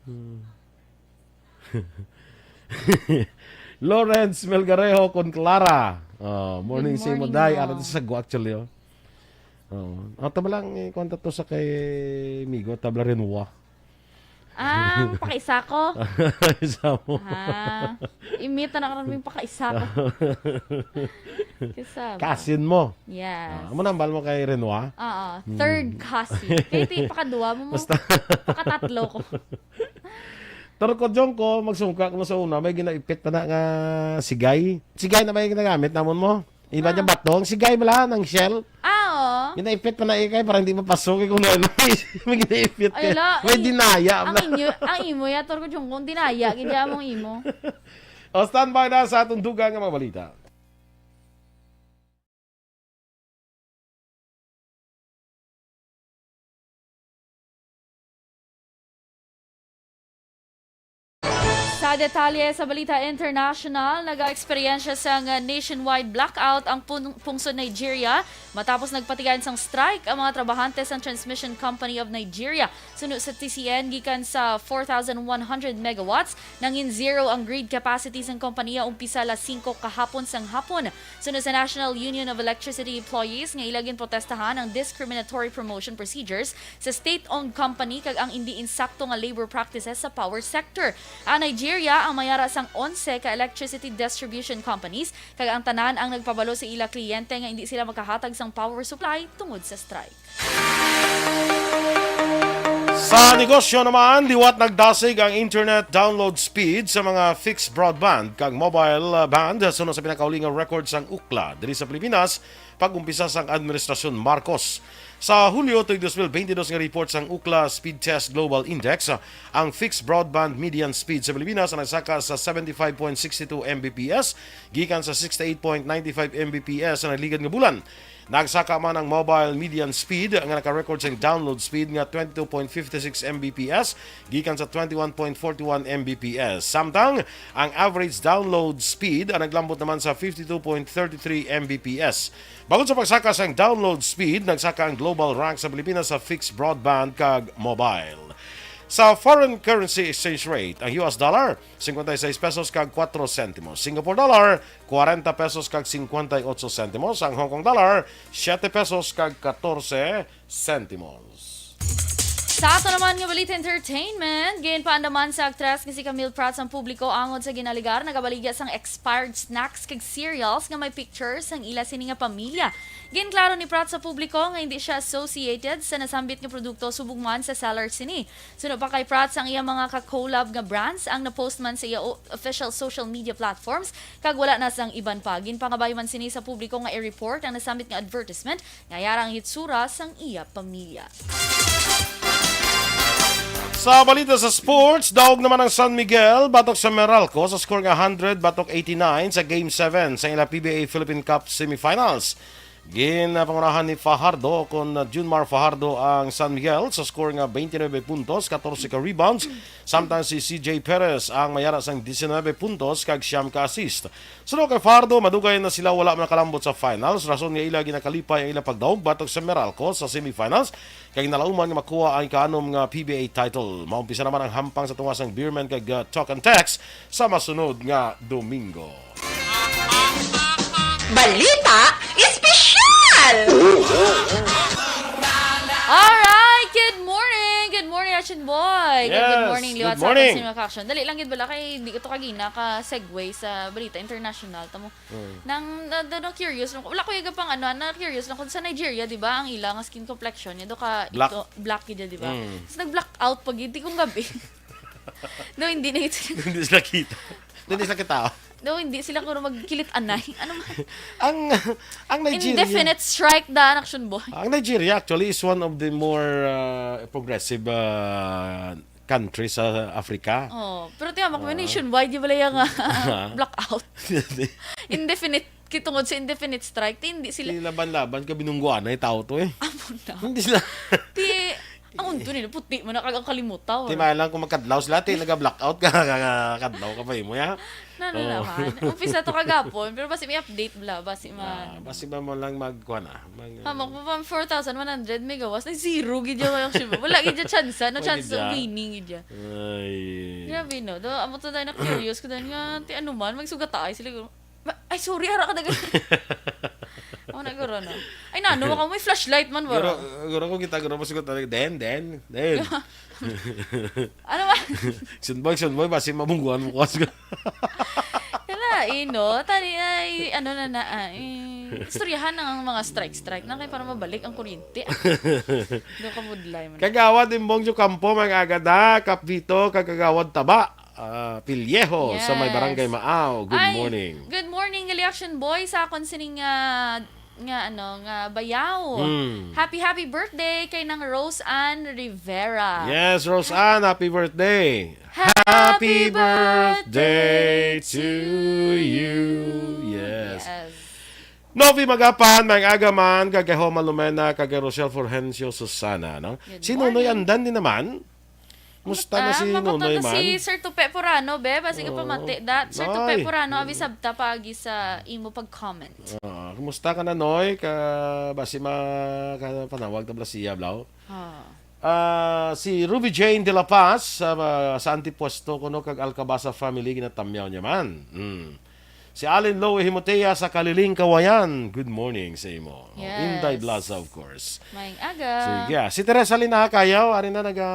Hmm. Lawrence Melgarejo con Clara. Oh, morning Good sa imo, morning, day. Ara to sa sagwa, actually, oh. Oh, ato ba lang, eh, kuwan ta to sa kay Migo, tabla Renoir. Ah, ang pakaisa ko. Isa mo. Ah, imita na karon may pakaisa ko. Kasama. Kasin mo. Yes. Ah, amo nambal mo kay Renoir? Oo, Hmm. third cousin. Kaya ito yung pakadua mo, mo. Basta. Pakatatlo ko. Turko Jongko, magsungka ko na sa una, may ginaipit pa na nga sigay. Sigay na may ginagamit namon mo? Iba Ah. niya batong, sigay bala, ng shell. Ah, oo. Ginaipit pa na ikay para hindi mapasok. Kung ano, may ginaipit Ay, ka. Ala, May ay, dinaya ang na. inyo, ang imo, ya, Turko Jongko, ang dinaya, gid ya mong imo. O, standby na sa atong dugang nga mga balita. Sa detalye sa balita international, nag-eksperyensya sang nationwide blackout ang pun-, pungsod Nigeria matapos nagpatigayon sang strike ang mga trabahante sang Transmission Company of Nigeria. Suno sa T C N, gikan sa four thousand one hundred megawatts, nangin zero ang grid capacity sang kompanya umpisa alas singko kahapon sang hapon. Suno sa National Union of Electricity Employees, nga ila ginprotestahan ang discriminatory promotion procedures sa state-owned company kag ang indi insakto nga labor practices sa power sector. Ang Nigeria ang may ara sang onse ka electricity distribution companies, kag ang tanan ang nagpabalo sa ila kliyente nga indi sila makahatag sang power supply tungod sa strike. Sa negosyo naman, liwat nagdasig ang internet download speed sa mga fixed broadband kag mobile, uh, band, suno sa pinakauli nga record sang Ookla diri sa Pilipinas, pag-umpisa sang Administrasyon Marcos. Sa Hulyo tuig dos mil bente dos nga report sang Ookla Speed Test Global Index, ang fixed broadband median speed sa Pilipinas ang nagsaka sa seventy-five point six two M B P S, gikan sa sixty-eight point nine five M B P S sa nagligad nga bulan. Nagsaka man ang mobile median speed nga naka-record sang download speed nga twenty-two point fifty-six M B P S, gikan sa twenty-one point forty-one M B P S. Samtang ang average download speed ang naglambot naman sa fifty-two point thirty-three M B P S. Bangod sa pagsaka sang download speed, nagsaka ang global rank sa Pilipinas sa fixed broadband kag mobile. Sa foreign currency exchange rate, ang U S dollar, cincuenta y seis pesos kag cuatro centimos. Singapore dollar, cuarenta pesos kag cincuenta y ocho centimos. Ang Hong Kong dollar, siete pesos kag catorce centimos. Sa ato naman nga balita entertainment, ginpaandaman sa aktres nga si Camille Prats ang publiko angod sa ginaligar nagabaligya sang expired snacks kag cereals nga may picture sang ila sini nga pamilya. Ginklaro ni Prats sa publiko nga hindi siya associated sa nasambit nga produkto subong man sa seller sini. Suno pa kay Prats, ang iyang mga ka-collab nga brands ang na-post man sa iya o-, official social media platforms, kag wala na sang iban pa. Ginpangabay man sini sa publiko nga i-report ang nasambit nga advertisement nga yara ang hitsura sang iya pamilya. Sa balita sa sports, daog naman ang San Miguel batok sa Meralco sa score nga hundred batok eighty-nine sa Game seven sa ila P B A Philippine Cup semifinals. Ginpangunahan ni Fajardo kon Junmar Fajardo ang San Miguel sa score nga twenty-nine puntos, katorse ka rebounds, samtang si C J Perez ang may ara sang diecinuebe puntos kag siyam ka assist. Suno kay Fajardo, madugay na sila wala makalambot sa finals, rason nga ila ginakalipay ang ilang pagdaog batok sa Meralco sa semifinals, kag ginalauman nga makuha ang ikaanom nga P B A title. Maumpisa naman ang hampang sa tunga sang Beermen kag, uh, Talk and Text sa masunod nga Domingo. Balita Espesyal! Alright! Good morning! Good morning, Action Boy! Good, good Yes, morning, good liwat sa morning. Action Boy. Dali lang gid bala kay di ko to kagina ka segue sa balita international. Tamo. Mm. Nang, na, na, na curious lang ko. Wala ko yung pang ano, na curious lang ko sa Nigeria, di ba? Ang ila nga skin complexion niya, do ka Black. Ito, black gid, di ba? Mm. Tapos nag-black out pag hindi kong gabi. No, hindi na ito. Hindi sila kita. Hindi sila kita. No, hindi sila kuno magkilit anay. Ano man? Ang, ang Nigeria. Indefinite strike da, Action Boy. Ang Nigeria actually is one of the more, uh, progressive, uh, country sa Africa. Oh, pero tiyan mo, Ah. nationwide, di ba lang yung, ah, blackout? Indefinite, kitungod sa indefinite strike, ti hindi sila Ti laban-laban ka binungguan na yung tao to eh. Amo na. Hindi sila. Ti, Ang unto nila, puti man na kag ang kalimutaw. Di man lang kung magkadlaw sila, ti naga-blackout ka, kadlaw ka pa imo, ya? Na, na Oh. naman. Umpisa to kagapon, pero basi may update bla, basi man. Ah, basi ba mo lang mag, kuha na? Mag, Hamak mo pa, four thousand one hundred megawatt, na zero gid yung action mo. Wala gid yung chance, no Wala chance gid of ya. winning gid ya. Ay. Grabe, no? Do, amo to dahil na curious ko dahil nga, ti ano man, magsugataay sila. Ba-, ay, sorry, ara ka dagan. Ako na, guro, no? Ay, nano, ako may flashlight man, Guro, bro. guro ko kita, guro mo sugot talaga. Den, den, den. Ano ba? Sunboy, sunboy, basi mabungguan mo ko. Kala, eh, no? Tani, ay, ano na na, ah, eh, istoryahan ang mga strike-strike na kay para mabalik ang kuryente. Doon ka budlay man. Kagawad Imbong Jucampo, mga agada, Kapito, kagawad Taba, ah, Pilyeho, sa may Yes. Barangay Maaw. Good Ay, morning. good morning, gali action boy, sa akon sining, ah, nga, ano, nga bayaw. Mm. Happy, happy birthday kay nang Rose Ann Rivera. Yes, Rose Ann, happy birthday. Happy Happy birthday birthday to to you. you. Yes. Yes. Novi Magapan, may agaman, kag Homa Lumena, kag Rochelle Fulgencio Susana, no? Good Si Nonoy morning. Andan din naman. Musta na Ah, si makuto Nonoy na man? si Sir Tupe Purano, be. Basi ka Oo. pamati, da. Sir Tupe Ay. Purano, abi sabta paagi sa imo pag-comment. Ah, kumusta ka na, Noy? Ka, basi ma-, ka-, panawag ta bala siya, blaw? Ah. Ah, si Ruby Jane de la Paz, sa, sa Antipuesto, kuno kag Alcabasa family, ginatamyaw niya man. Mm. Si Allen Lowe Himotea sa Kaliling, Kawayan. Good morning sa imo. Yes. Inday Blaza, of course. Maayong aga. Sige, ah. Si Teresa Linaha Kayaw, ari na naga,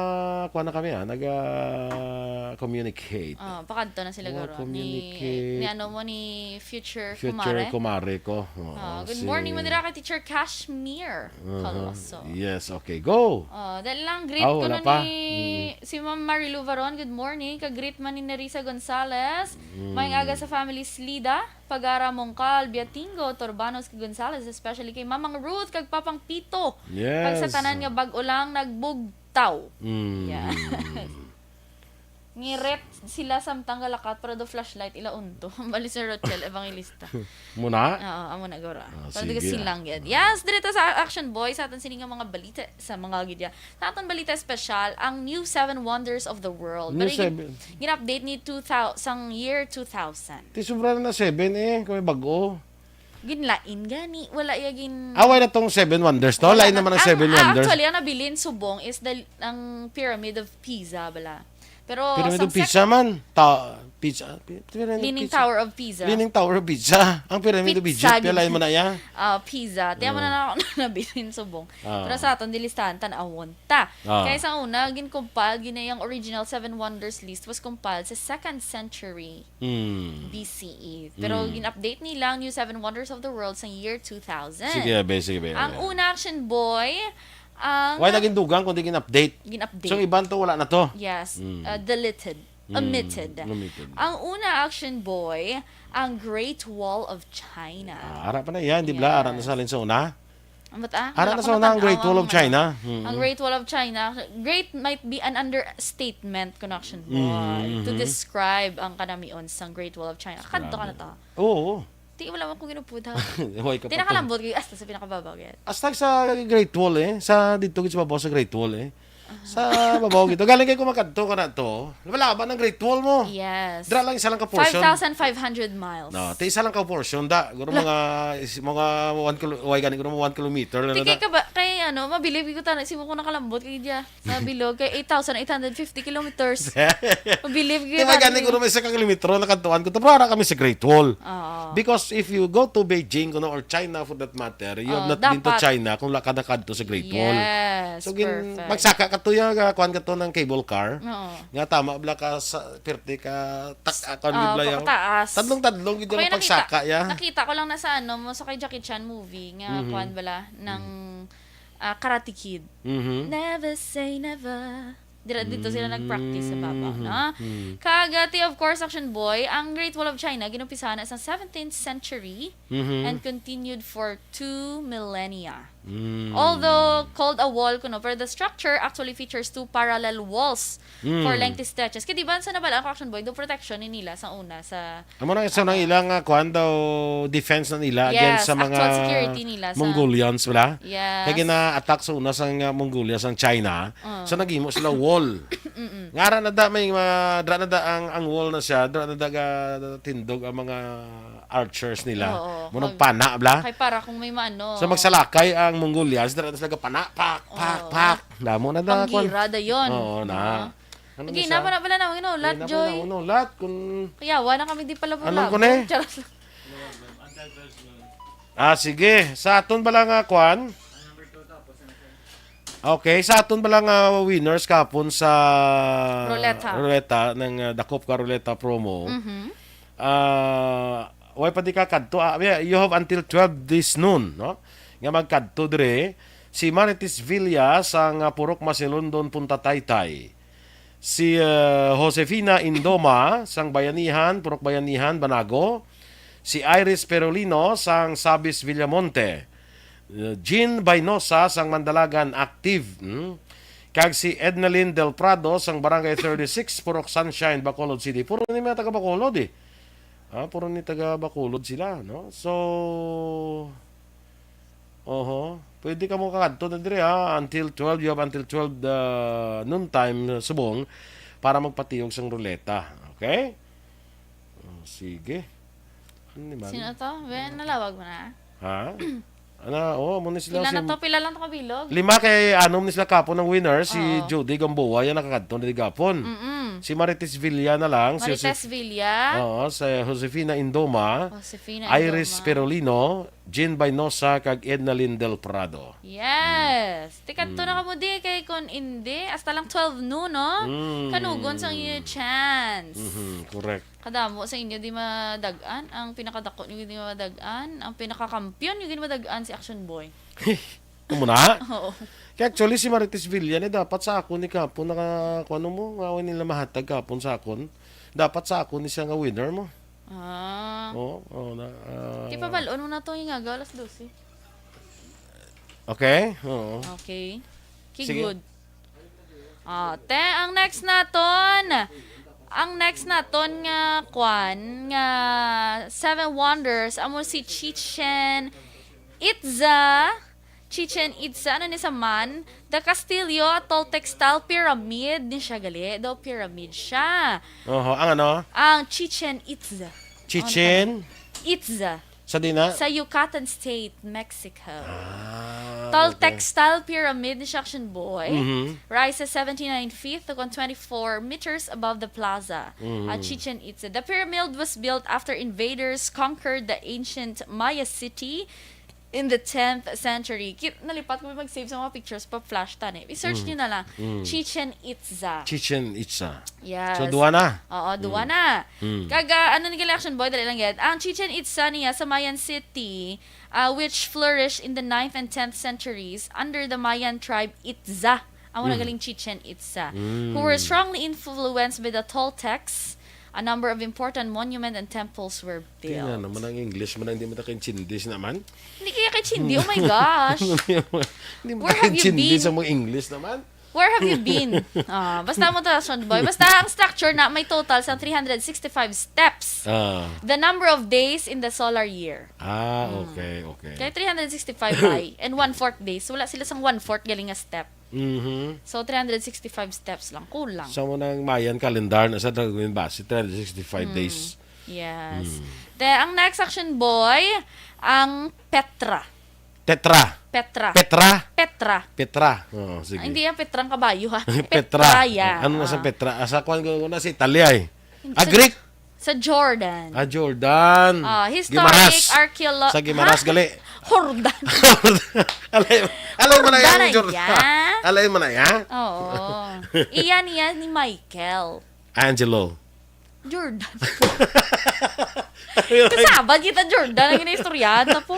kuha na kami, ah, naga-communicate. Oh, pakadto na sila, Oh, guro. Ni, communicate. ni ano mo, ni future Future kumare. kumare ko. Oo, Oh, good si morning, Manira, kay Teacher Cashmere Uh-huh. Coloso. Yes, okay. Go! Oh, dali lang, greet Ah, ko wala na pa. ni Mm. si Ma'am Marilu Varon. Good morning. Ka-greet man ni Nerissa Gonzalez. Mm. Maayong aga sa family Slida, Pagara, Mongkal, Biatingo, Torbanos, kag Gonzalez, especially kay Mamang Ruth kag Papang Pito. Kag sa Yes. tanan nga bag-o lang nagbugtaw. Mm. Yeah. Ngirit sila samtang galakat, pero do flashlight ila unto. Bali si Rochelle Evangelista. Muna? Oo, amo na, guro. Ah, Pero sige, duga ah. silang yan. Yes, diri ta sa Action Boy, sa aton sini nga mga balita, sa mga gidya. Sa aton balita espesyal, ang New Seven Wonders of the World. New Bali, gin-, Seven. gin-update ni two thousand, sang year two thousand. Ti sobra na seven eh, kung may bag-o. Ginlain gani, wala ya gin- Away na tong Seven Wonders, no? Wala Lain na. naman ang Ang, Seven ah, Wonders. actually, ang nabilin subong is the, ang Pyramid of Pisa, bala. Pero Pyramid sang of Pisa sec- man. Ta-, Pisa, pi-, Pyramid of Leaning Pisa. Tower of Pisa. Leaning Tower of Pisa. Ang Pyramid of Pizza, Egypt, gid. Pila mo na ya? Ah, Pisa. Tiyan mo na Ah. lang ako na nabilin subong. Ah. Pero sa aton, dilistahan, tan-awon ta. Ah. Kaya sa una, gin-compile, gina-, yung original Seven Wonders list was compiled sa second century Hmm. B C E. Pero Hmm. gin-update nila ang New Seven Wonders of the World sa year two thousand. Sige, be, sige, be. Ang una, Action Boy, ang Why naging dugang kung di gin-update? Gin-update. So, iban to, wala na to? Yes. Hmm. Uh, deleted. Hmm. Omitted. Omitted. Ang una, Action Boy, ang Great Wall of China. Ah, ara pa na yan, di ba? Ara na Yes. sa halin sa una? Ambot, ah, Ara wala na ko sa una ang Great matanaw Wall ang of mga China. Mm. Ang Great Wall of China. Great might be an understatement, kuno, Action Boy, Mm, to mhm. describe ang kanamion sang Great Wall of China. Kadto ka na Grabe. to. Oo. Ti, wala man ko ginupod, ha? Huwag ka Ti, pa to. nakalambot kayo. Hasta sa pinakababaw yan. Hasta sa Great Wall, eh. Sa dito, sa babaw sa Great Wall, eh. Sa babaw gito. Galing kay kumakadto ka na to. Wala ba ng Great Wall mo? Yes. Dira lang isa lang ka portion. Five thousand five hundred miles. No, ti isa lang ka portion da. Guro La- mga is-, mga one kilo-, way gani, guro mga one kilometer lang Ti na kay da. ka ba, kay ano, mabilib ko tana, simo ko nakalambot kay dia. Sa bilog, kay eight thousand eight hundred fifty kilometers. Mabilib Ti ko may tana gani, eh. guro may isa ka kilometro, nakadtuan ko. Pero ara kami sa Great Wall. Oo. Because if you go to Beijing, kuno, or China for that matter, you have Oh, not been to dapat. China kung wala ka nakadto sa Great Wall. Yes, So, gin-, perfect. magsaka ka to, ya, ga-, kuan ka to ng cable car. Oo. Nga tama, bala ka sa, pirti ka, tak, ah, kuan, Ah, bibla, ya. Pataas. Tadlong-tadlong, gid Kaya yung pagsaka, nakita, ya. nakita ko lang na sa ano mo, sa kay Jackie Chan movie, nga Mhm. kuan bala, ng, Mhm. ah, Karate Kid. Mhm. Never say never. Dira, dito sila nag-practice sa babaw, Mhm. no? Mhm. Kag, ah, ti, of course, Action Boy, ang Great Wall of China, ginumpisahan na sa seventeenth century Mhm. and continued for two millennia. Mm. Although called a wall kuno, pero the structure actually features two parallel walls for Mm. lengthy stretches. Kay di ba sa nabalaan ko, Action Boy, do protection ni nila sa una sa Amo na sa nang Ah. ilang, ah, kuwan daw, defense na nila against Yes, sa mga actual security nila sa Mongolians, wala? Yes. Kay gina-attack sa una sang, ah, Mongolia, sang China. Ah. So, naghimo sila wall. Mm-mm. Nga ara na da, may mga, dra na da ang, ang wall na siya, dra na da ga tindog ang mga archers nila. Oo, Mo kag nagpana, bla? Kay para kung may maano. So, magsalakay ang Mongolians, dra na sila gapana, pak, pak, Oo. pak. Damo na da, kwan. Panggira dayon. Oo, na. Ah. Ano Lagi na na siya? pa na pala na, ano, Ay, lat, na pala Joy. na, ano, lat, kung Kaya, wala na kami di pala Anong bula. ko na eh? Charot lang. Ah, sige. Sa aton bala nga, kwan? Okay, sa aton bala nga winners kapon sa Ruleta. Ruleta, ng, ah, Dakop ka Ruleta promo. Mhm. Ah, way pa di ka kadto. Ah, yeah, you have until twelve this noon, no? Nga magkadto dire si Marites Villa sang, ah, Purok Masilondon, Punta Taytay. Si, ah, Josefina Indoma sang Bayanihan, Purok Bayanihan, Banago. Si Iris Perolino sang Sabis Villamonte. Uh, Jean Bainosa sang Mandalagan, active. Hmm? Kag si Ednalyn Del Prado sang Barangay thirty-six, Purok Sunshine, Bacolod City. Puro ni mga taga Bacolod eh. Ah, puro ni taga Bacolod sila, no? So, oho. Pwede ka mo kakadto na dire, ha? Until twelve, you have until twelve, uh, noon time, uh, subong, para magpatiyog sang ruleta. Okay? Oh, sige. Ano ni man? Sino to? Ben, nalawag mo na? Ha? Ana, oh, mo ni sila Pila na si to? Pila lang to kabilog? Lima kay anom ni sila kapon ang winner, si Oo. Judy Gamboa, yan nakakadto na di gapon. Mm-mm. Si Marites Villa na lang, si Marites Josef-, Villa. Oo, si Josefina Indoma, Josefina Iris Indoma. Perolino, Jean Bainosa, kag Ednalyn Del Prado. Yes. Tikadto Mm. na kamo di kay kon indi, hasta lang twelve noon, no? Mm. Kanugon sa inyo chance. Mhm, correct. Kadamo sa inyo di madag-an. Ang pinakadako nyo di madag-an. Ang pinakakampiyon nyo di madag-an si Action Boy. Amo na? Oo. Kaya actually, si Marites Villa ni dapat sa akon ni kapon naka-, kuwan mo, nga wala nila mahatag kapon sa akon. Dapat sa akon ni siya nga winner mo. Ah. Oo, oo, na, ah. Di pa balon mo na to, yung agaw, alas dose. Okay? Oo. Okay. Sige. Kigud. Ah, te, ang next naton, ang next naton nga kwan, nga Seven Wonders, amo si Chichen Itza. Chichen Itza, ano ni sa man? The Castillo, a tall textile pyramid. Ni siya gali, daw pyramid siya. Oho, ang ano? Ang Chichen Itza. Chichen? Ano ka na? Itza. Sa di na? Sa Yucatan State, Mexico. Ah, Tall okay. textile pyramid ni Action Boy Mhm. rises seventy-nine feet to twenty-four meters above the plaza Mhm. at Chichen Itza. The pyramid was built after invaders conquered the ancient Maya city in the tenth century. Ki-, nalipat ko mag-save sa mga pictures pa flash tani. I-search Mm. niyo na lang. Mm. Chichen Itza. Chichen Itza. Yes. So, duwa na. Oo, duwa Mm. na. Mm. Kag, ah, ano ni gali Action Boy, dali lang gid. Ang Chichen Itza niya sa Mayan City, ah, which flourished in the ninth and tenth centuries under the Mayan tribe Itza. Amo na Mm. galing Chichen Itza, Mm. who were strongly influenced by the Toltecs. A number of important monument and temples were built. Tingnan naman ang English mo na hindi mo na kaintindi naman. Hindi kaya kaintindi. Oh my gosh. Hindi mo Where have you kaintindi been? sa mga English naman. Where have you been? Ah, basta mo to, Action Boy. Basta ang structure na may total sa three hundred sixty-five steps. Ah. The number of days in the solar year. Ah, Hmm. okay, okay. Kaya three hundred sixty-five ay, and one-fourth days. Wala sila sang one-fourth galing nga step. Mhm. So, three hundred sixty-five steps lang. Kulang. Sa mo nang Mayan calendar na sa Dragon Base, three hundred sixty-five Hmm. days. Yes. Hmm. Te, ang next Action Boy, ang Petra. Tetra. Petra. Petra? Petra. Petra. Oo, sige. Ah, hindi yan Petra ang kabayo, ha? Petra. Petra, yeah. Ano na sa Ah. Petra? Ah, sa kwan ko na sa Italia, eh. Ah, Sa, Greek? sa Jordan. Ah, Jordan. Ah, historic Guimaras. archeolo-, Sa Guimaras, ha? gali. Jordan. Alay, alay mo na Jordan yan, ay Jordan. yan. Alay mo na yan. Oo. Iyan, iyan ni Michael. Angelo. Jordan. Kasabad kita, Jordan, ang ginaistoryahan ta po.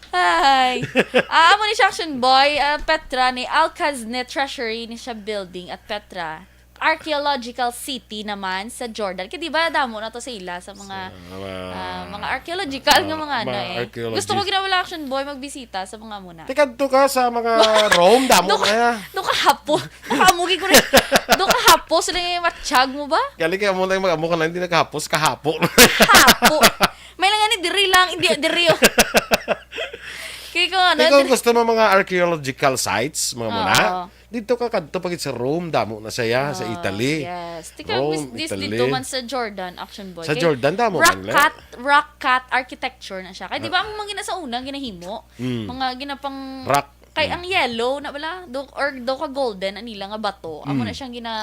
Ay. Ah, amo ni siya, Action Boy, ah, Petra ni Alcazne Treasury ni siya building at Petra. archaeological city naman sa Jordan. Kaya di ba damo na to sa ila sa mga Sa mga, ah, mga archaeological nga ah, mga ano mga eh. Gusto ko archaeologist. Ginawa Action Boy magbisita sa mga muna. Tikadto ka sa mga Rome, damo Dok-, na ya. Dok kahapon. Nakamugi ko rin. Dok kahapon, sila yung matsyag mo ba? Kali kaya mo lang mag-amo ka lang, hindi nakahapos, kahapo. Hapo. May lang nga ni, diri lang, hindi, diri oh. Kaya ko ano, Ikaw diri- gusto mo mga archaeological sites, mga muna? Oo. Dito ka kadto pa gid sa Rome, damo na siya sa Ah, Italy. Yes. Tika, Rome, mis-, dis Italy. Dito man sa Jordan, Action Boy. Sa Kay Jordan, damo rock man, le? Cut, rock cut architecture na siya. Kay di ba Ah. ang mga gina sa una, ginahimo? Mm. Mga ginapang Rock. Kay Mm. ang yellow na bala, do, or do ka golden, ang nila nga bato. Amo Mm. na siyang gina,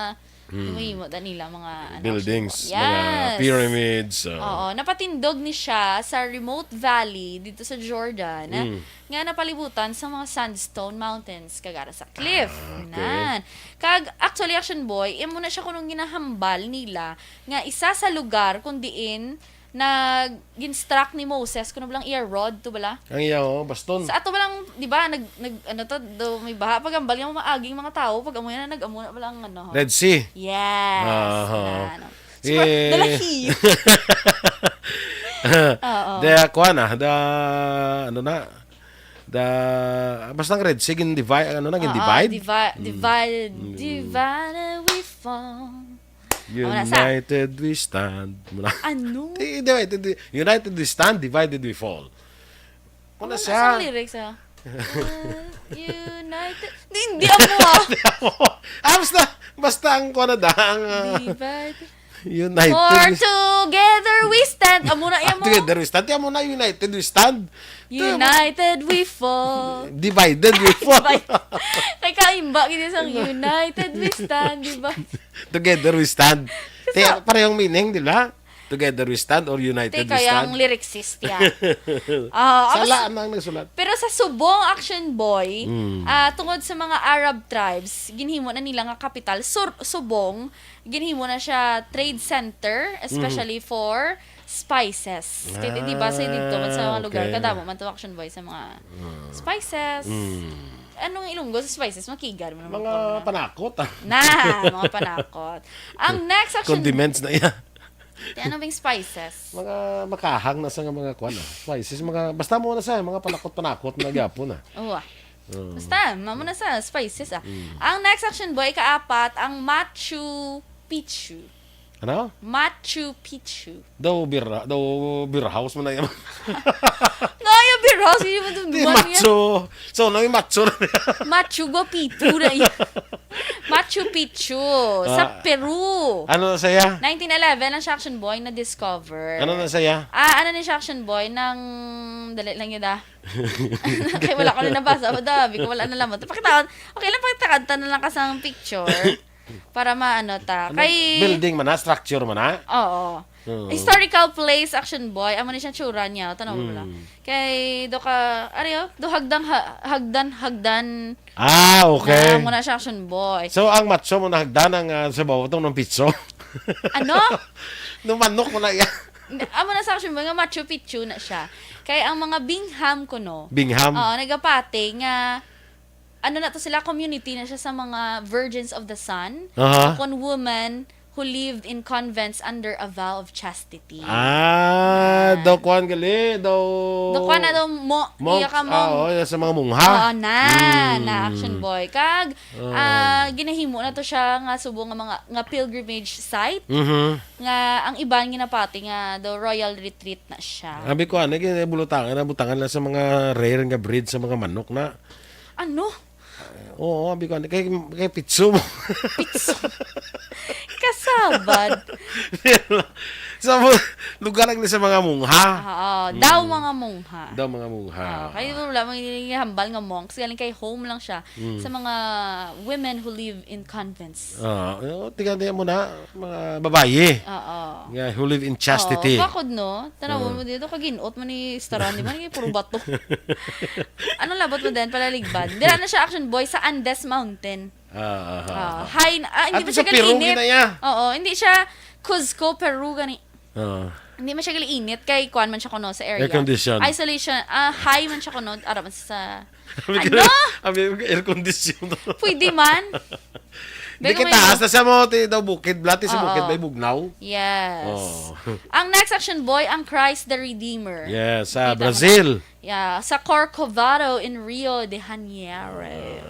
Mm. gimahimo da nila mga ano, Buildings, Action Boy. Mga Yes. pyramids, ah. Oo, napatindog ni siya sa remote valley dito sa Jordan. Mm. Nga napalibutan sa mga sandstone mountains kag ara sa cliff. Ah, okay. Nan. Kag actually, Action Boy, imo na siya kunong ginahambal nila nga isa sa lugar kung diin nag-instruct ni Moses kuno bala ang iya rod to bala. Ang iya, oh, baston. Sa ato bala, di ba, nag, nag, ano to, do, may baha, paghambal nga maaging mga tao, pag amo na, nag-amo na bala ang ano, Red Sea. Yes. Aha. Na, ano. Super, Eh. Dalahi. Oo. Da, kuha na, da, ano na, da, basta ang Red Sea, gin-divide, ano na, Oo, gin-divide? Divi-, Mm. Divide, Mm. Divide and we fall. Wala sa United we stand. Muna. Ano? Di, divided we, united we stand, divided we fall. Wala Ano sa sa lyrics, ah? Uh, United. Di, hindi ako, ah. Di ako. Ah, basta, basta ang kuha na da, ang, ah, Divide. United For we together we stand. Amo na, Ah, amo. Together we stand. Amo na, united we stand. United we fall. Divided we fall. Divided. Kay kaimba gid sang united we stand, di ba? Together we stand. Kasi Te, sa parehong meaning, di ba? Together we stand or united Te, we kaya stand. Ang lyricist, yeah. Ah, Sala ang ang nagsulat. Pero sa subong Action Boy, Mm. ah, tungod sa mga Arab tribes, ginhimo na nila nga kapital, Sur-, Subong, ginhimo na siya trade center, especially Mhm. for spices. Kaya di ba sa dito man sa mga Ah, lugar, okay. Kadamo man to Action Boy sa mga Ah. spices. Mm. Anong Ilonggo sa spices? Makigar mo naman Mga po na. Panakot, ah. Na, mga panakot. Ang next Action Condiments na iya. Di, ano bang spices? Mga makahang na sa nga mga kuwan, ah. Spices, mga, basta mo na sa, mga panakot-panakot na gyapon, ah. Oo, ah. Oo. Basta, mamo na sa spices, ah. Mm. Ang next Action Boy, kaapat, ang Machu Picchu. Ano? Machu Picchu. Daw bira-, daw beer house mo na yan. Nga, yung beer house, hindi mo dun Di duman yan. Machu. So, nang macho na niya. Machu Guapitu na yan. Machu Picchu, sa Ah. Peru. Ano na saya? Nineteen eleven, ang siya Action Boy na-discover. Ano na saya? Ah, ano ni siya Action Boy? Nang, dali lang yun ah. Kaya wala ko na nabasa. Madami ko, wala na lamang. Pakita ko. Okay lang, pakita ka. Tanan lang ka sa picture. Para maano ta. Ano, Kay building man na? Structure man na? Oo. Oo. Historical place, Action Boy. Amo ni siya tsura niya. Tanaw mo Mm. lang. Kay do ka, ari, oh, do hagdan, ha-, hagdan, hagdan Ah, okay. na muna siya, Action Boy. So, ang macho mo na hagdan ang, ah, sa bawat ng pizzo? Ano? Nung manok mo na yan. Amo na sa Action Boy nga Machu Picchu na siya. Kay ang mga Bingham kuno. Bingham? Oo, nagapati nga ano na to sila, community na siya sa mga Virgins of the Sun. Aha. Kon women who lived in convents under a vow of chastity. Ah, Ah. daw kuan gali, daw Do kuan na daw mo, Monks, iya ka ah, mong oo, iya sa mga mungha. Oo na, Mm. na Action Boy. Kag, Ah. ah, ginahimo na to siya nga subong nga mga, nga pilgrimage site, Mhm. nga ang iban ginapati nga daw royal retreat na siya. Abi ko, ano, ginabutangan, nabutangan lang sa mga rare nga breed sa mga manok na. Ano? Oo, abi ko, ano, kay, kay pitso mo. Pitso. Kasabad. Sa mo-, lugar lang ni sa mga mungha. Oo, daw Mm. mga mungha. Daw mga mungha. Oo, kaya wala mang hambal nga monks, galing kay home lang siya Mm. sa mga women who live in convents. Ah, oh, tingnan niya mo na, mga babayi Oo. nga who live in chastity. Oo, bakod, no? Tanaw Oo. mo dito, kaginot man ni Staran, di ba? Naging puro bato. Anong labot mo din, palaligban? Dira na siya, Action Boy, sa Andes Mountain. Ah, ah, ah, Ah, ah. high na, ah, hindi Ato man siya sa Peru, gali-init. Ginaya. Oo, hindi siya Cuzco, Peru, gani. Oo. Hindi man siya gali-init, kay kuan man siya kuno sa area. Air condition. Isolation, ah, high man siya kuno, ara man sa Abi ko, Ano? abi ko, air condition. Pwede man. Di Bego kita, may hasta sa mo, ti daw bukid, blati sa bukid, Oo. may bugnaw. Yes. Oo. Ang next, Action Boy, ang Christ the Redeemer. Yes, sa Kita mo Brazil. na? Yeah, sa Corcovado in Rio de Janeiro.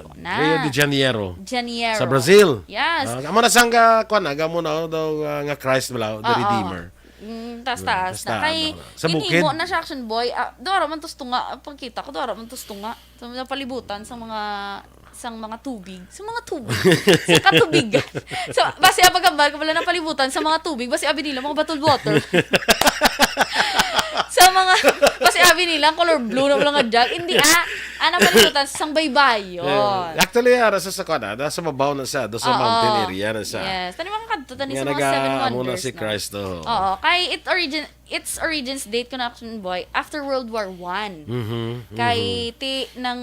Ah, Na. Rio de Janeiro. Janeiro. Sa Brazil. Yes. Ah, amo na sang, ah, kwan, aga mo na daw, ah, nga Christ bala, the Oo. Redeemer. Mm, taas-taas Mm, na. taas-taas Kay, na. Sa ginhimo bukid. na siya, Action Boy. Ah, duwara man tos tunga. Ang pagkita ko, duwara man tos tunga. So, napalibutan sa mga, sang mga tubig. Sa mga tubig. Sa katubigan. So, basi ang paghambal ko pala napalibutan sa mga tubig. Basi abi nila, mga bottled water. Sa mga, basi abi nila, ang color blue na wala nga jug. Hindi, ah. Ah, napalibutan sa sang baybayon. Yeah. Actually, ah, nasa sa kwan, ah, nasa mabaw na siya, doon sa Oo. mountain area na siya. Yes. Tani mga kadto, tani Nga sa mga naga-, Seven amo na Wonders, si no? Christ, oh. Oo. Kay it origin-, its origins date ko na, Action Boy, after World War One. Mhm, Kay mhm. ti, nang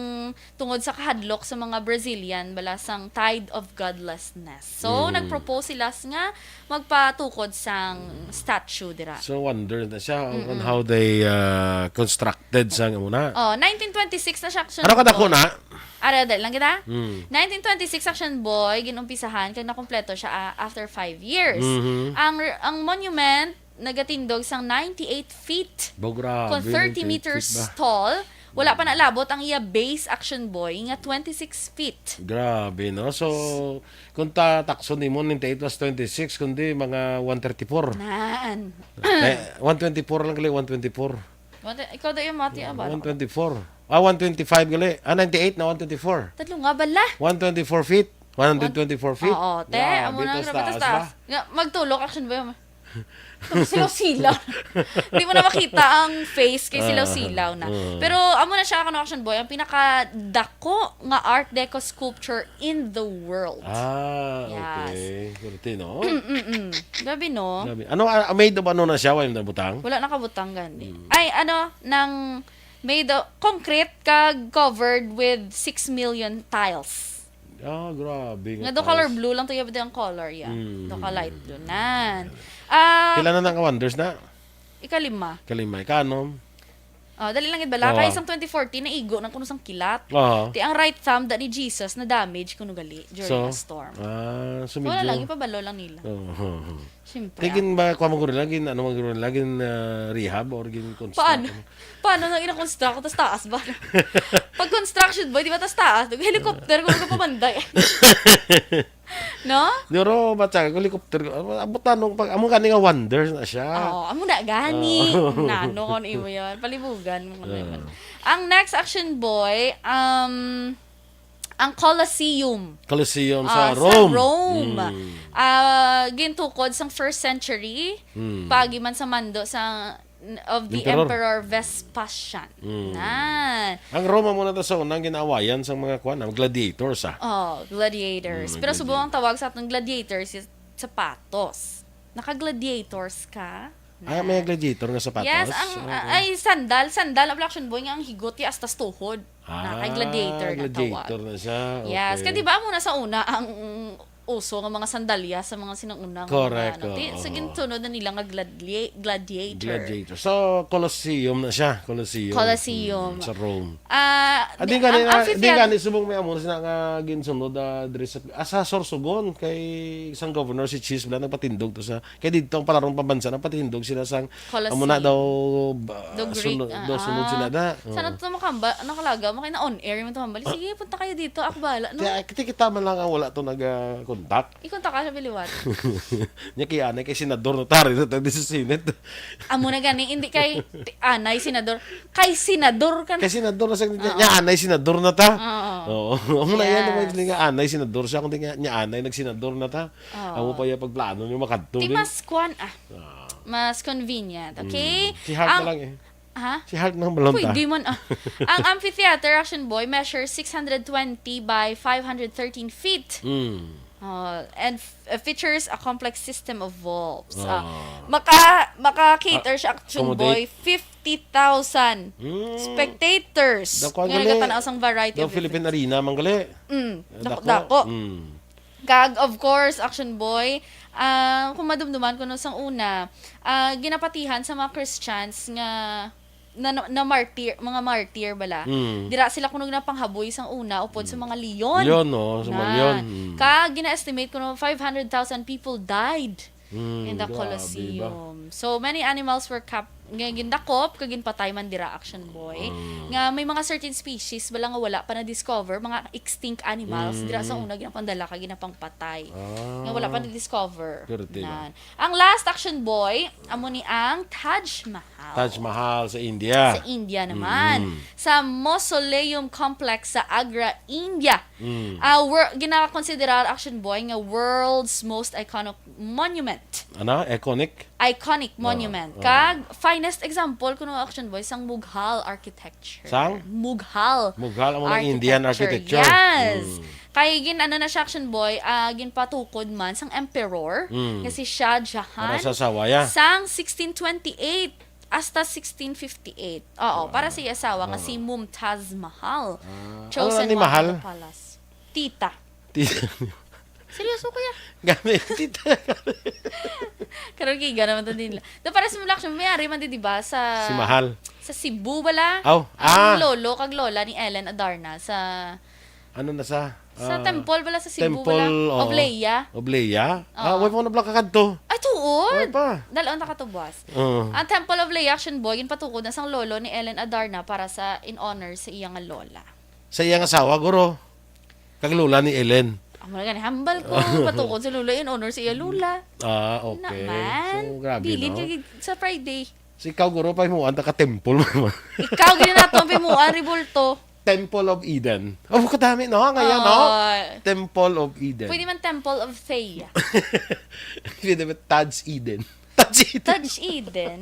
tungod sa kahadlok sa mga Brazilian, bala sang tide of godlessness. So, Mm. nag-propose sila s-, nga magpatukod sang statue dira. So, wonder na siya on Mm-mm. how they, uh, constructed sang amo na. Oh, nineteen twenty-six na siya, Action Ano ka dako Boy. na? Ara, dali lang kita. Mm. Nineteen twenty-six, Action Boy, ginumpisahan, kag nakompleto siya, ah, after five years. Mhm. Ang r-, ang monument, nagatindog sang ninety-eight feet. Ba, grabe, Kung thirty ninety-eight meters feet ba? tall, wala pa nalabot ang iya base, Action Boy, nga twenty-six feet. Grabe, no? So, kung ta-, takson nimo, ninety-eight plus twenty-six, kundi mga one thirty-four. Naan. Eh, one twenty-four lang gali, one twenty-four. One twe-, ikaw daw yung mati, ah, bala ko. One twenty-four. Ah, one twenty-five gali. Ah, ninety-eight na one twenty-four. Tatlo nga bala. One twenty-four feet. One hundred twenty-four feet. Oo, te. Grabe, Amo na, tas grabe, tas taas ba? taas. Nga, magtulok, Action Boy. Silaw-silaw. Di mo na makita ang face kay Ah, silaw-silaw na. ah. Pero amo na siya, ano, Action Boy, ang pinakadako nga Art Deco sculpture in the world. Ah, Yes. okay. Swerte, no? Mm-mm. Grabe, no? Grabe. Ano, ah, made of ano na siya? Wala na butang? Wala nakabutang gani. Mm. Ay, ano, nang made of concrete kag covered with six million tiles. Ah, grabe nga Nga do color tiles. blue lang to, yabdi ang color, yeah. Mm. Do ka light blue. Nan. Ah, Pila na nang wonders na? Ikalima. Kalima. Ikanom? Oh, dali lang gid bala. Oo. Kay sang twenty fourteen, naigo na kuno sang kilat. Oo. Ti ang right thumb da ni Jesus na damage kuno gali during So, a storm. ah, so Wala medyo lang, ipabalo lang nila. Oo. Siyempre, Tigin ah. ba, kuha mo guro lagi, ano mo guro lagi, ah, rehab or gin construct? Paano? Paano nang ina-construct? Tas taas ba? Pag construction boy, di ba tas taas? Nag-helicopter ko, nagpapanday. No? Pero, batsa, helicopter, abot na nung pag, amo gani nga wonders na siya. Oo, amo na gani. Oo. Nano kon imo yun. Palibugan mo na yun. Oo. Ang next action boy, um, ang Colosseum. Colosseum Ah, sa sa Rome. Rome. Mm. Ah, gintukod sang first century, Mm. pagi man sa mando sa, of the Emperor. Emperor Vespasian. Mm. Nan. Ang Rome, amo na to sa unang ginaawayan sang mga, kuwan, ang gladiators, ah. Oh, gladiators. Mm, Pero subong gladiator. ang tawag sa atong gladiators is sapatos. Naka-gladiators ka? Ah, may Na. gladiator nga sapatos? Yes, ang, Oo. ay, sandal. Sandal, ang action boy nga ang higot, ya, hasta sa tuhod. Ah, Naka-gladiator na gladiator tawag. na siya. Yes, Okay. kaya di ba, amo na sa una, ang uso nga mga sandalya sa mga sinang-una nga Correct, mga, ano, ti-, oo. sa ginsunod na nila nga gladli-, gladiator. Gladiator. So, Colosseum na siya. Colosseum. Colosseum. Mm, sa Rome. Ah, Ah, di, di gani ang na, di amphitheater gani subong may amo na sila nga ginsunod, ah, diri sa, ah, sa Sorsogon, kay isang governor, si Chis, wala, nagpatindog to sa, kay dito ang palarong pambansa, nagpatindog sila sang, Colosseum. amo na daw, ba, The Greek, sunod, ah, daw sunod ah. sila na. Sana Oo. to makamba-, nakalaga mo kayo na on air, yung tumambali. Sige, punta kayo dito, ako bahala, no? Kaya, kita, kita man lang ang wala to nag-contact. Ikontak ka sa biliwat. Nya kay anay, kay senador na tari na tayo sa Senate. Amo na gani, hindi kay ti-, anay senador. Kay senador ka na. Kay senador na sa, nya, Oo. nya anay senador na ta. Oo. Oo. Amo na yan, Yes. naman, hindi nga anay senador siya, kundi nga, nya anay nagsenador na ta. Oo. Amo pa yung pagplano niyo makadto Ti din. mas kwan, ah. Ah. Mas convenient, Mm. okay? Si Hart na Ang lang eh. Ha? Si Hart na lang ta. Pwede man, ah. Ang amphitheater, action boy, measures six hundred twenty by five hundred thirteen feet. Mm. Oh, and f-, uh, features a complex system of vaults. Ah, Ah. maka-, maka-cater Ah, siya, action accommodate. boy, fifty thousand Mm. spectators. Dako ang Nga gali. nagatanaw sang variety Daw of Philippine events. Arena, man gali. Mm, Dako. dako-dako. Mm. Kag, of course, action boy, ah, kung madumduman ko no sang una, ah, ginapatihan sa mga Christians nga na, na, na martir, mga martir bala. Mm. Dira sila kuno ginapanghaboy sang una upod sa mga leon. Leon, no? Sa mga Na. leon. Mm. Kag gina-estimate kuno five hundred thousand people died Mm, in the grabe ba? Colosseum. So many animals were cap nga gindakop kag ginpatay man dira, Action Boy. Mm. Nga may mga certain species bala nga wala pa na-discover, mga extinct animals, dira sa Mm. una ginapangdala kag ginapangpatay. Ah. Nga wala pa na-discover. Perte ba? Nan. Ang last, Action Boy, amo ni ang Taj Mahal. Taj Mahal sa India. Sa India naman. Mm. Sa Mausoleum Complex sa Agra, India. Mm. Ah, wor-, ginakonsiderar, Action Boy, nga world's most iconic monument. Ana? Iconic? Iconic Ah, monument. ah. Kag finest example kuno, Action Boy, sang Mughal architecture. Sang? Mughal Mughal, amo ng Indian architecture. architecture. Yes. Mm. Kay gin-, ano na siya, Action Boy, ah, ginpatukod man sang emperor Mm. nga si Shah Jahan Para sa asawa, ya? sang sixteen twenty-eight hasta sixteen fifty-eight. Oo, Ah. para sa iya asawa nga Ah. si Mumtaz Mahal. Ah. Chosen Ano na ni one Mahal? of the palace. Tita. Tita. Seryoso, kuya? Gani, tita. Karon, kiga naman to nila. Do, para sa mga action, may ari man di, di ba, sa Si Mahal. sa Cebu, bala? Aw, Ang ah. lolo kag lola ni Ellen Adarna sa Ano na sa, Sa ah, temple bala sa Cebu, Temple, bala? oo. Of Leia? Of Leia? Ah, Oo. way pa ko nabla kakadto. Ay, tuod! Way pa. Dalon ta katubas. Oo. Ang Temple of Leia, Action Boy, ginpatukod na sang lolo ni Ellen Adarna para sa in honor sa iya nga lola. Sa iya nga asawa, guro. Kag lola ni Ellen. Amo na gani, hambal ko, patukod sa lola in honor sa iya lola. Ah, okay. Naman. So, grabe, Bilin no? kag sa Friday. Si ikaw, guro, pahimuan ta ka temple, mama. Ikaw, gini na to, ang pimuan, Ribulto. Temple of Eden. Oh, kadami, no? Ngayon, no? Oh. Temple of Eden. Pwede man Temple of Thea. Pwede ba Taj Eden? Taj Eden. Taj Eden.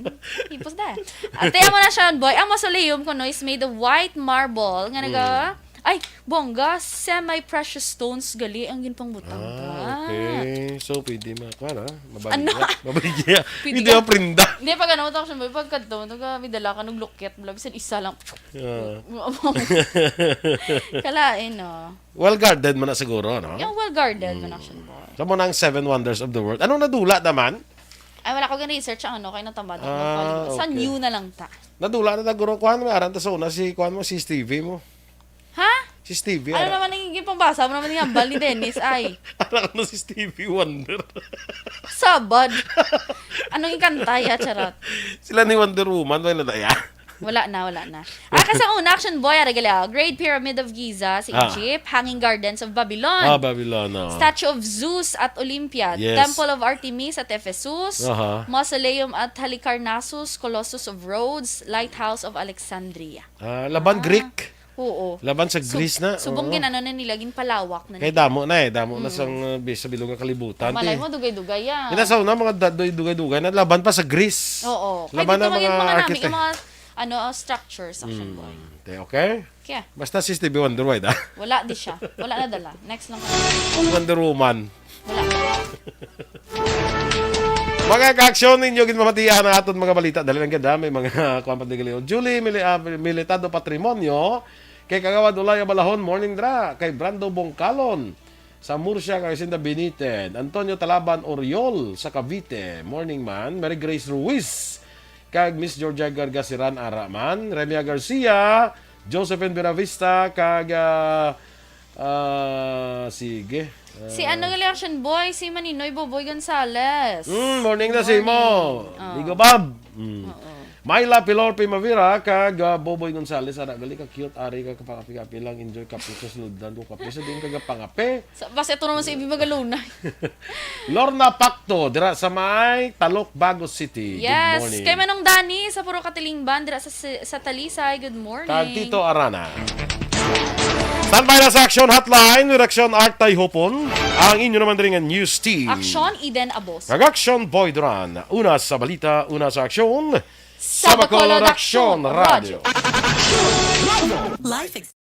Hipos na. Ate, amo na siya, boy. Ang mausoleum kuno is made of white marble nga naga-, Mm. ay, bongga, semi-precious stones gali ang ginpangbutang Ah, pa. okay. So, pwede ma-, kuwan, ah. Mabaligya. Ano? Mabaligya. Pwede Hindi ka, ako prinda. Hindi, pag ano, tapos mo, pag kadto, nag-, may dala ka, naglukyat, wala, bisan isa lang. Ah. Kalain, no? Well guarded man na siguro, no? Yung well guarded man, Mm. Action Boy. Sa mo na ang Seven Wonders of the World. Anong nadula naman? Ay, wala ko gani research ang ano, kay natamad ako Ah, magpalibot. Sa okay. new na lang ta. Nadula na taguro, kuwan, may aran ta sa una, si, kuwan mo, si Stevie mo. Ha? Si Stevie, Ano ara- naman ang ginpangbasa mo naman yung hambal ni Dennis, ay? Anak na si Stevie Wonder. Sabad. Anong ikanta, ya, charot? Sila ni Wonder Woman, may nadaya. Wala na, wala na. Ah, kay sa una, Action Boy, ara gali, ah. Great Pyramid of Giza sa Ah. Egypt, Hanging Gardens of Babylon. Ah, Babylon, oh. Statue of Zeus at Olympia, Yes. Temple of Artemis at Ephesus, Aha. Mausoleum at Halicarnassus, Colossus of Rhodes, Lighthouse of Alexandria. Ah, laban Ah. Greek. Oo. Laban sa Sub-, Greece na, subong oo. ginano na nila, ginpalawak na Kay nila. damo na eh, damo na Mm. sang, uh, bi-, sa bilog nga kalibutan, Malay te. mo, dugay-dugay, ah. Ina sa una, mga da-, doy-, dugay-dugay na, laban pa sa Greece. Oo. Kay Laban dito na mga mga, mga architect. mga, ano, uh, structures, Action Mm. Boy. Te, okay? Kaya? Basta si Stevie Wonder, why da? Wala di siya. Wala na dala. Next lang. Wonder Woman. Wala. Mga ka-aksyon, ninyo ginmamatian ang aton mga balita. Dali lang ganda, may mga kuwan pa di gali. Julie Mili-, ah, Militado Patrimonio, kay Kagawad Olaya Balahon, morning dra. Kay Brando Bongkalon, sa Murcia, kay Sinda Binited. Antonio Talaban Oriol, sa Cavite, morning man. Mary Grace Ruiz, kag Miss Georgia Gargasiran, ara man. Remia Garcia, Josephine Benavista, kag, ah, ah, sige. Si Ah. ano gali, Action Boy, si Maninoy Boboy Gonzales. Mm, morning na si mo. Morning. Ah. Digo Bob. Mm. Oo. Myla Pilor Primavera kag, ah, Boboy Gonzales, ara gali ka cute, ari ka kapangapi-kapi lang, enjoy kape sa sulodlan ko kape sa din ka pangape. Sa, basta ito naman sa ibi magalunay. Lorna Pacto, dira sa may Talok, Bago City. Good Yes, morning. kay Manong Dani sa Puro Katilingban, dira sa, sa Talisay. Good morning. Kag Tito Arana. Standby na sa Action Hotline with Action Art Tayhopon, ang inyo naman diri nga news team. Action, Eden Abos. Kag Action Boy Duran. Una sa balita, una sa aksyon. Sa Bacolod Action Radio. Life